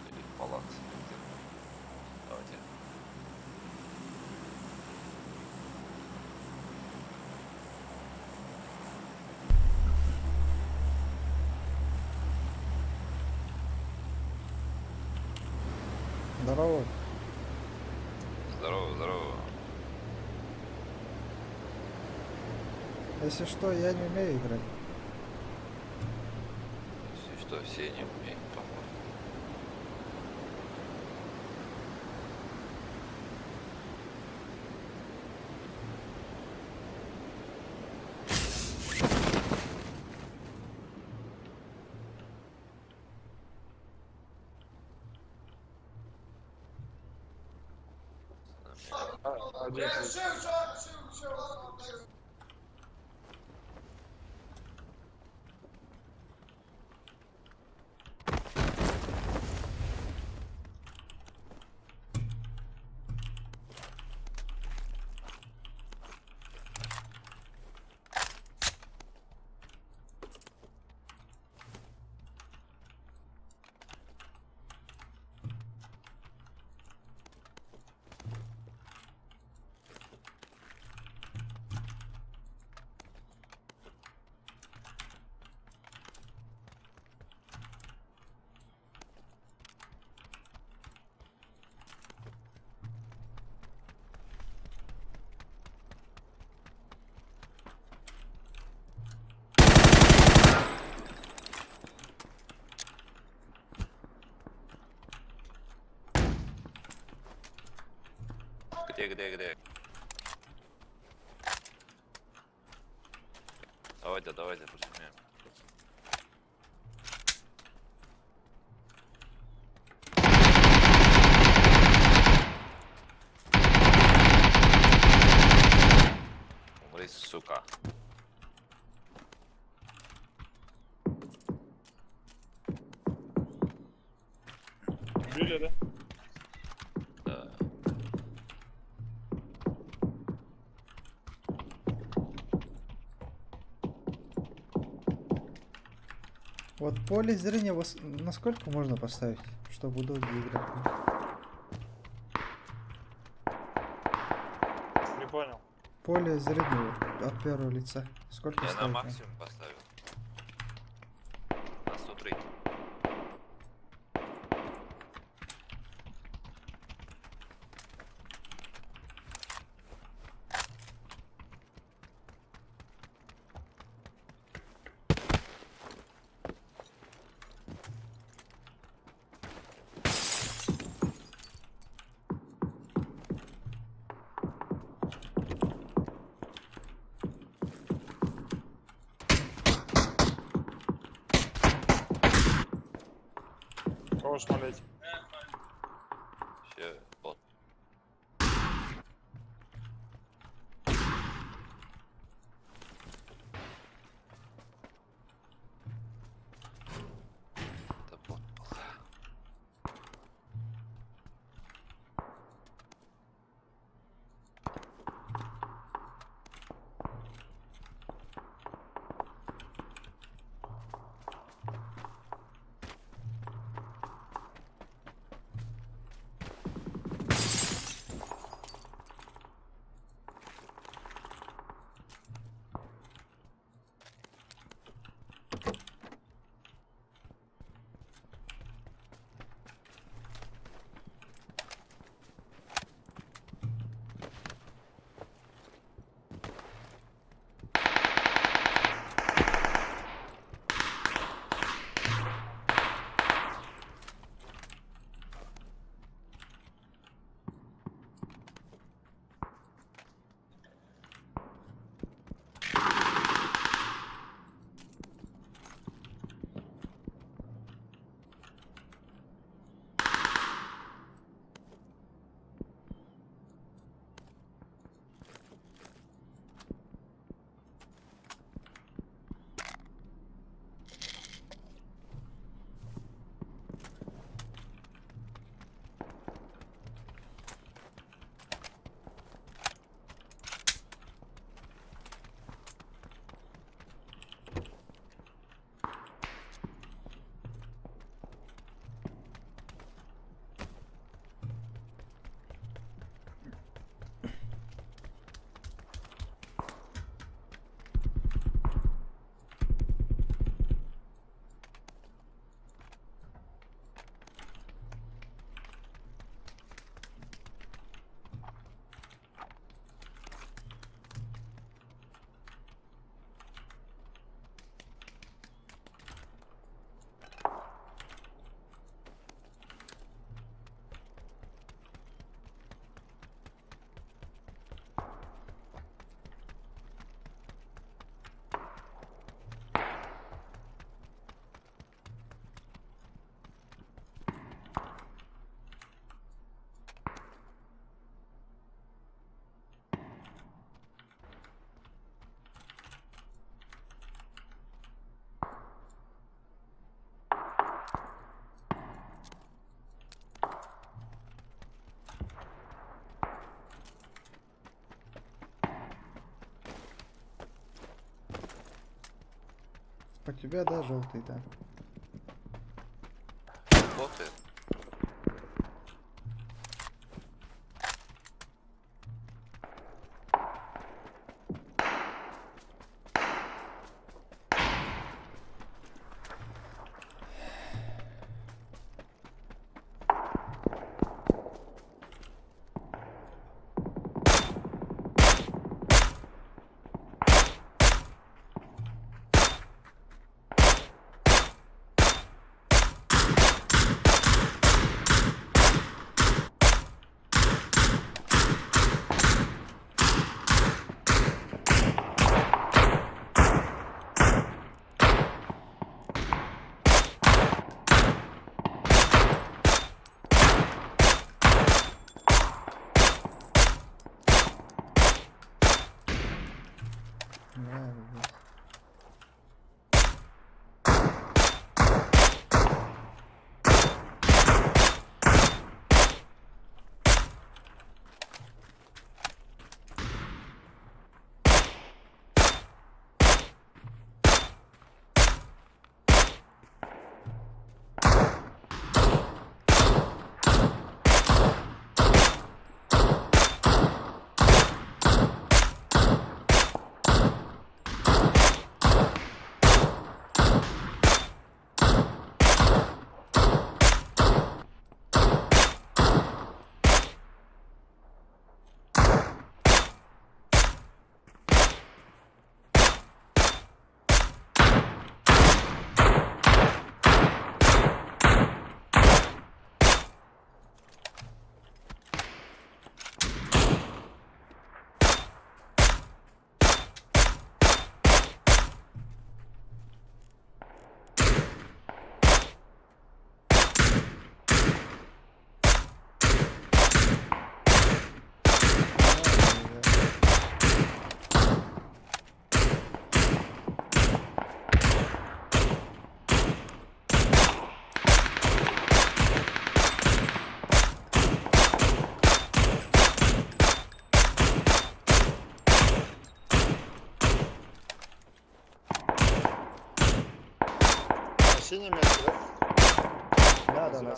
Или в палатце, или где. Давайте. Здорово. Здорово, здорово. Если что, я не умею играть. Если что, все не умеют, походу. Где, где, где? Давайте, давайте, пожмем. Умри, сука. Убили, да? Да. Вот поле зрения вас насколько можно поставить, чтобы удобнее играть? Не понял. Поле зрения от первого лица. Сколько Я на ставить надо? максимум поставил. Хорош, блядь. Все, бот. Это бот был. У тебя, да, желтый, да. Боты.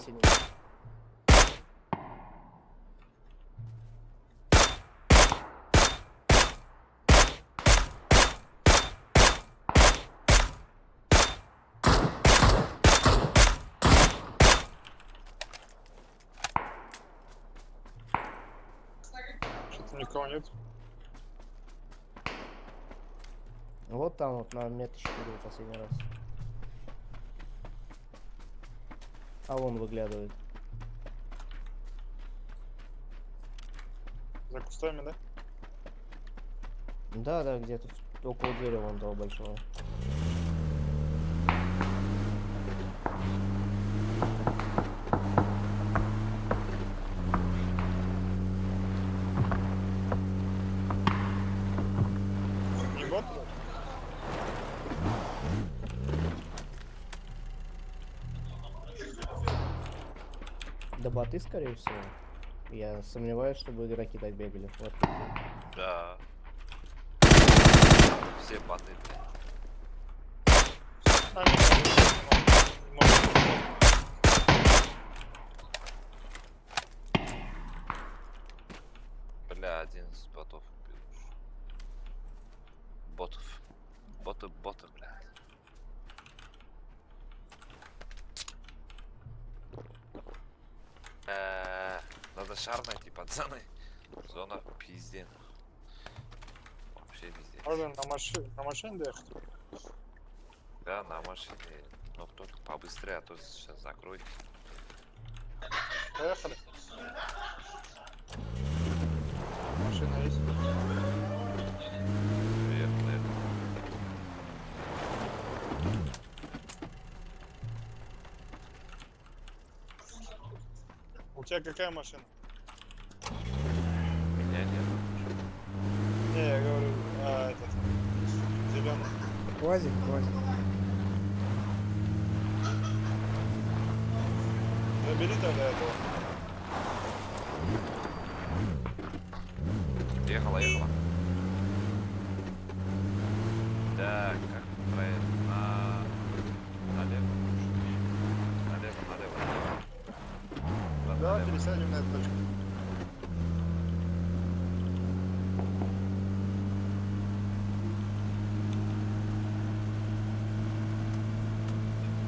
синий. Что-то никого нет. Вот там вот на меточке был последний раз. А вон выглядывает. За кустами, да? Да, где-то около дерева вон того большого. Не бот? Да боты, скорее всего. Я сомневаюсь, чтобы игроки так бегали. Вот. Да. Все боты, блядь. А, нет, может, бот. Бля, один из ботов убил уж. Ботов. Боты, боты, блядь. Надо шар найти, пацаны. Зона в пизде. Вообще везде. Можно на машине доехать? Да, на машине. Но только побыстрее, а то сейчас закроют. Поехали. Машина есть? Приехал, ехал. У тебя какая машина? Меня нет. Не, я говорю, а, этот, зеленый. Квазик, квазик. Забери тогда этого. Ехала, ехала. Так, как проехать? На... Налево. Налево, налево, налево. Брат, Да, налево. пересядем на эту точку.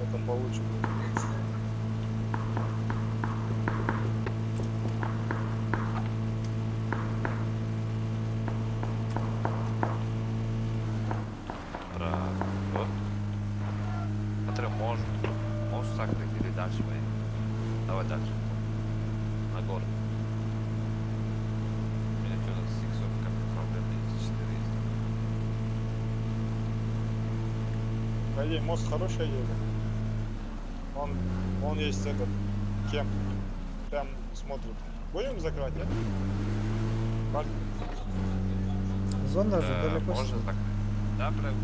Это получше будет. Бра. Вот. Смотри, может, можешь закрыть или дальше поедем. Давай дальше. На город. У меня что-то с иксом как-то проблемы есть. 4 есть. По идее, мост хорошая идея. Он есть этот, кем, прям смотрит. Будем закрывать, нет? Парни? Зона же далеко. Можно закрыть. Да, бля, уж с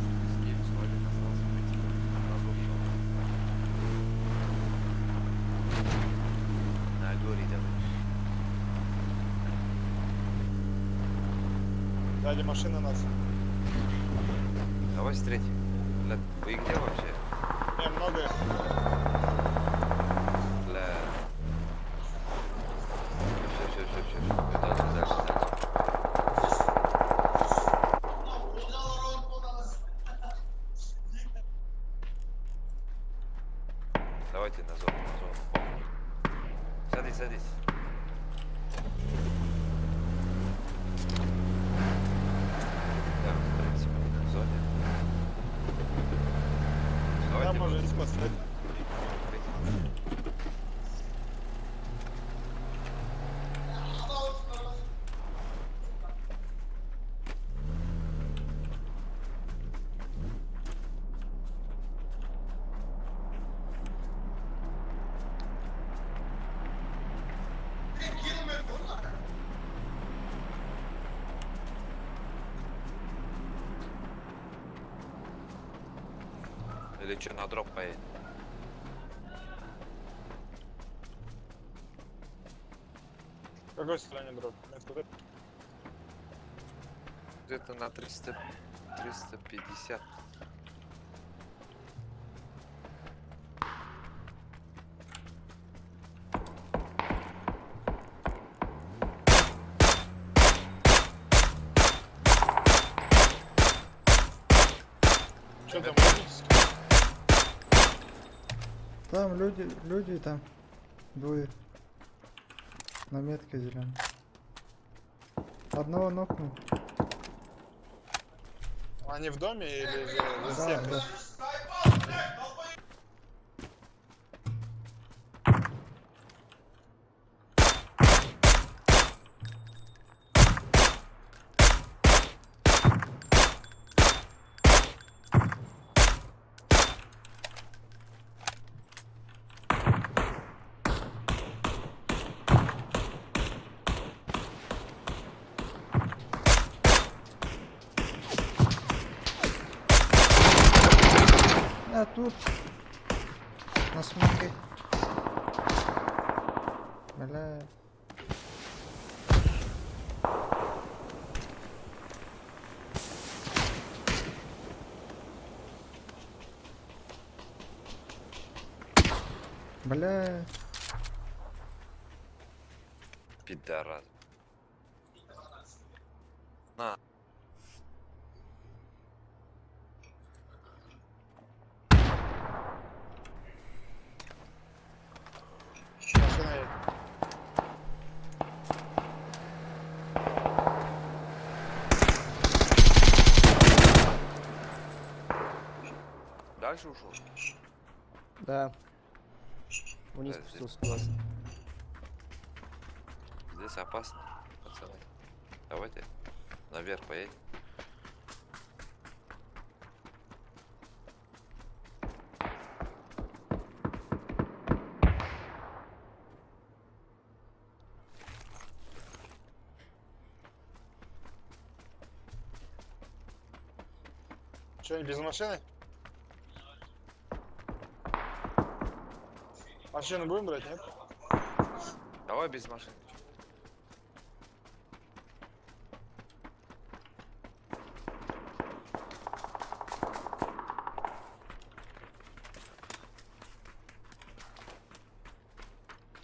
9 человек осталось, в принципе, на зону. На горе давай. Сзади машина нас. Давай встретим. Бля, вы где вообще? Не, много их. Бля. Все, все, все, все, все. Дальше, дальше, дальше. Давайте на зону, на зону. Похуй. Садись, садись. Да, в принципе, на зоне. Да, Давайте можно вот здесь поставить. третий. Или что, на дроп поедем? В какой стороне дроп? Метку дай. Где-то на 300, 350. Что там, можете Там люди, люди там. Двое. На метке зеленой. Одного нокнул. Они в доме или за Да, стенкой? да. А тут. На смоке. Бля. Бля. Пидорас. На. Машина едет. Дальше ушел? Да. Вниз Да, здесь. спустился куда-то. Здесь опасно, пацаны. Давайте наверх поедем. Что, без машины? Машину будем брать, нет? Давай без машины.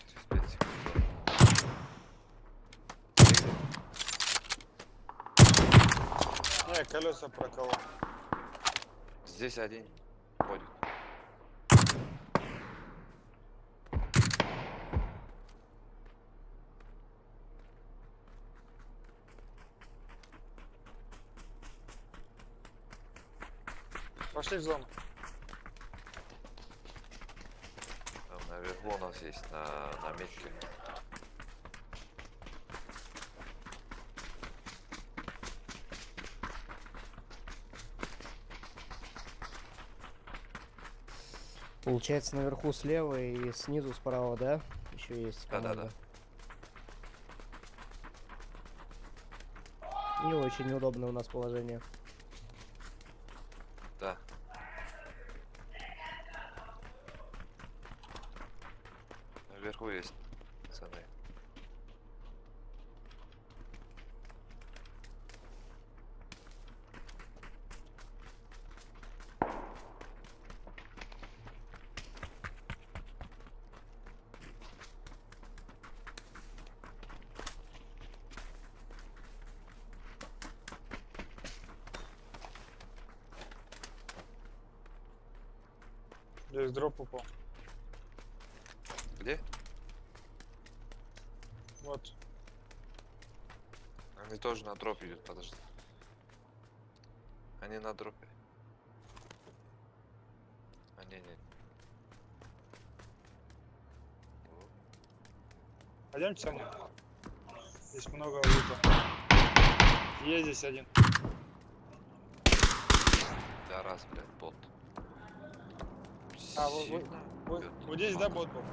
Через 5 секунд. Не, колеса проколол. Здесь один ходит. Пошли в зону. Там наверху у нас есть на метке. Получается, наверху слева и снизу справа, да? Еще есть Да-да-да. команда. Не очень удобное у нас положение. Да. Наверху есть пацаны. Здесь дроп упал. Где? Вот. Они тоже на дроп идут, подожди. Они на дропе. А, не, не. Пойдемте со мной. Здесь много лута. Есть здесь один. Да раз, блядь, бот. А, вот, вот, Сильно вот, бьет. вот здесь, да, бот был?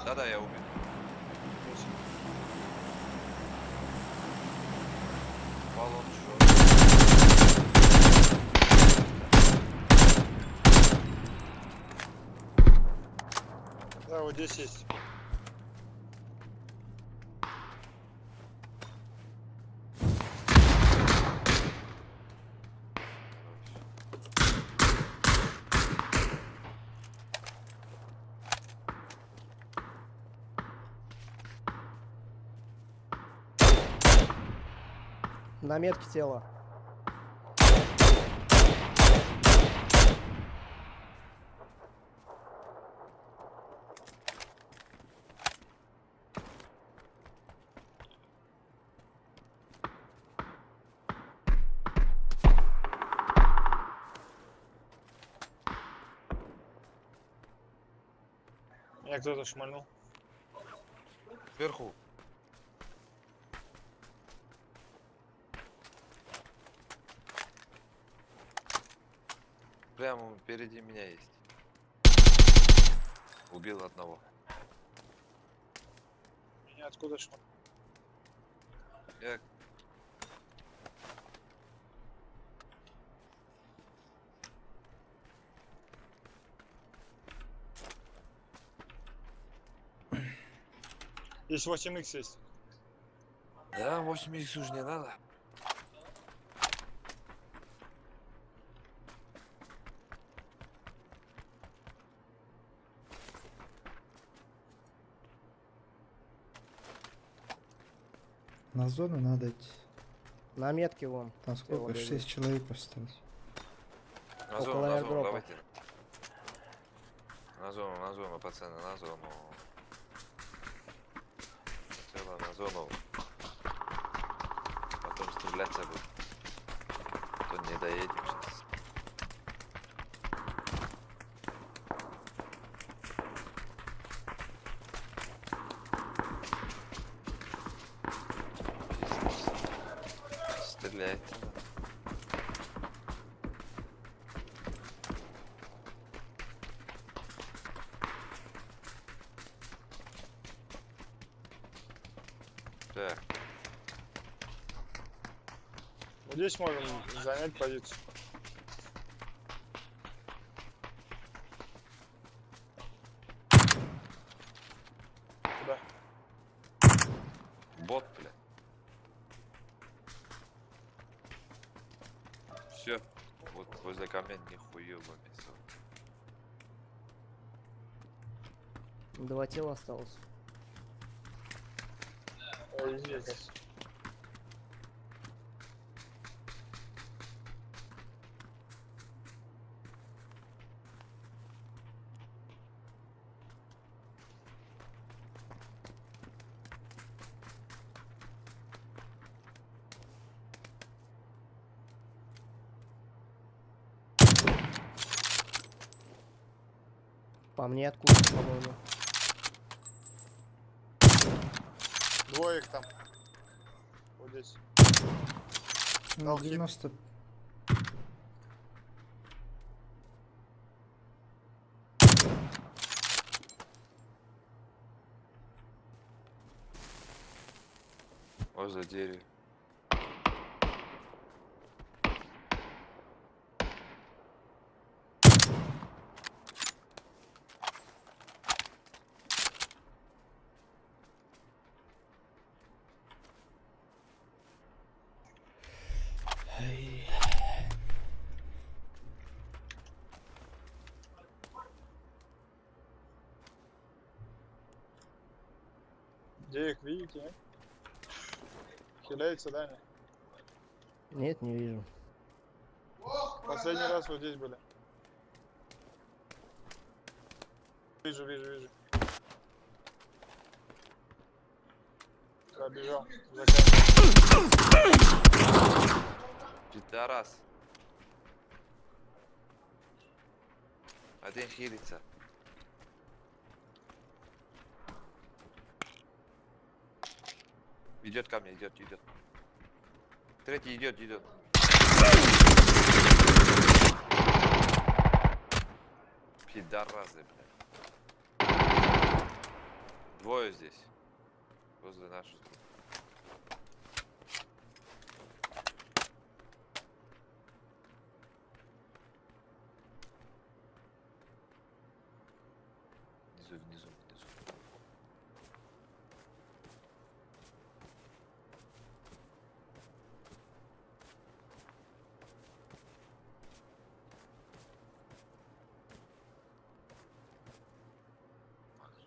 Да-да, я убил. Здесь. Упал он чужой. Да, вот здесь есть. На метке тело. Меня кто-то шмальнул. Сверху. Прямо впереди меня есть. Убил одного. Меня откуда шмальнул? Я Есть 8х есть. Да, 8 х уже не надо. На зону надо идти. На метке вон. Там сколько? бегают. 6 человек осталось. На зону, Около на зону, аирдропа. давайте. На зону, пацаны, на зону. Сначала на зону. Потом стреляться будем. А то не доедем сейчас. Пиздец. Стрелять. Так, Вот здесь можем занять позицию. Куда? бот, бля. Все, вот возле камня нихуево место. Два тела осталось. Ой, здесь. раз. По мне откуда, по-моему. Двое их там. Вот здесь. На Дал хит. 90. Возле дерева. Где их видите, нет? Хиляется, да, они? Нет, не вижу. Последний раз вот здесь были. Вижу, вижу, вижу. Пробежал. За камень. Пидорас. Один хилится. Идет ко мне, идет, идет. Третий идет, идет. Пидорасы, блядь. Двое здесь. Возле наших. Внизу, внизу, внизу.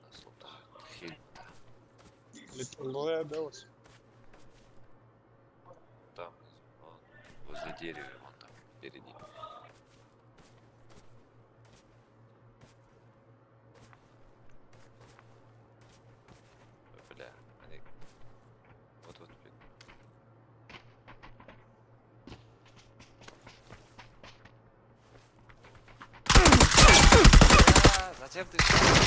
Нас лутают. Хиль. Ледеус. Там, вон, возле дерева, вон там, впереди. Ой, бля, они... Вот-вот, блин. А, Зачем ты?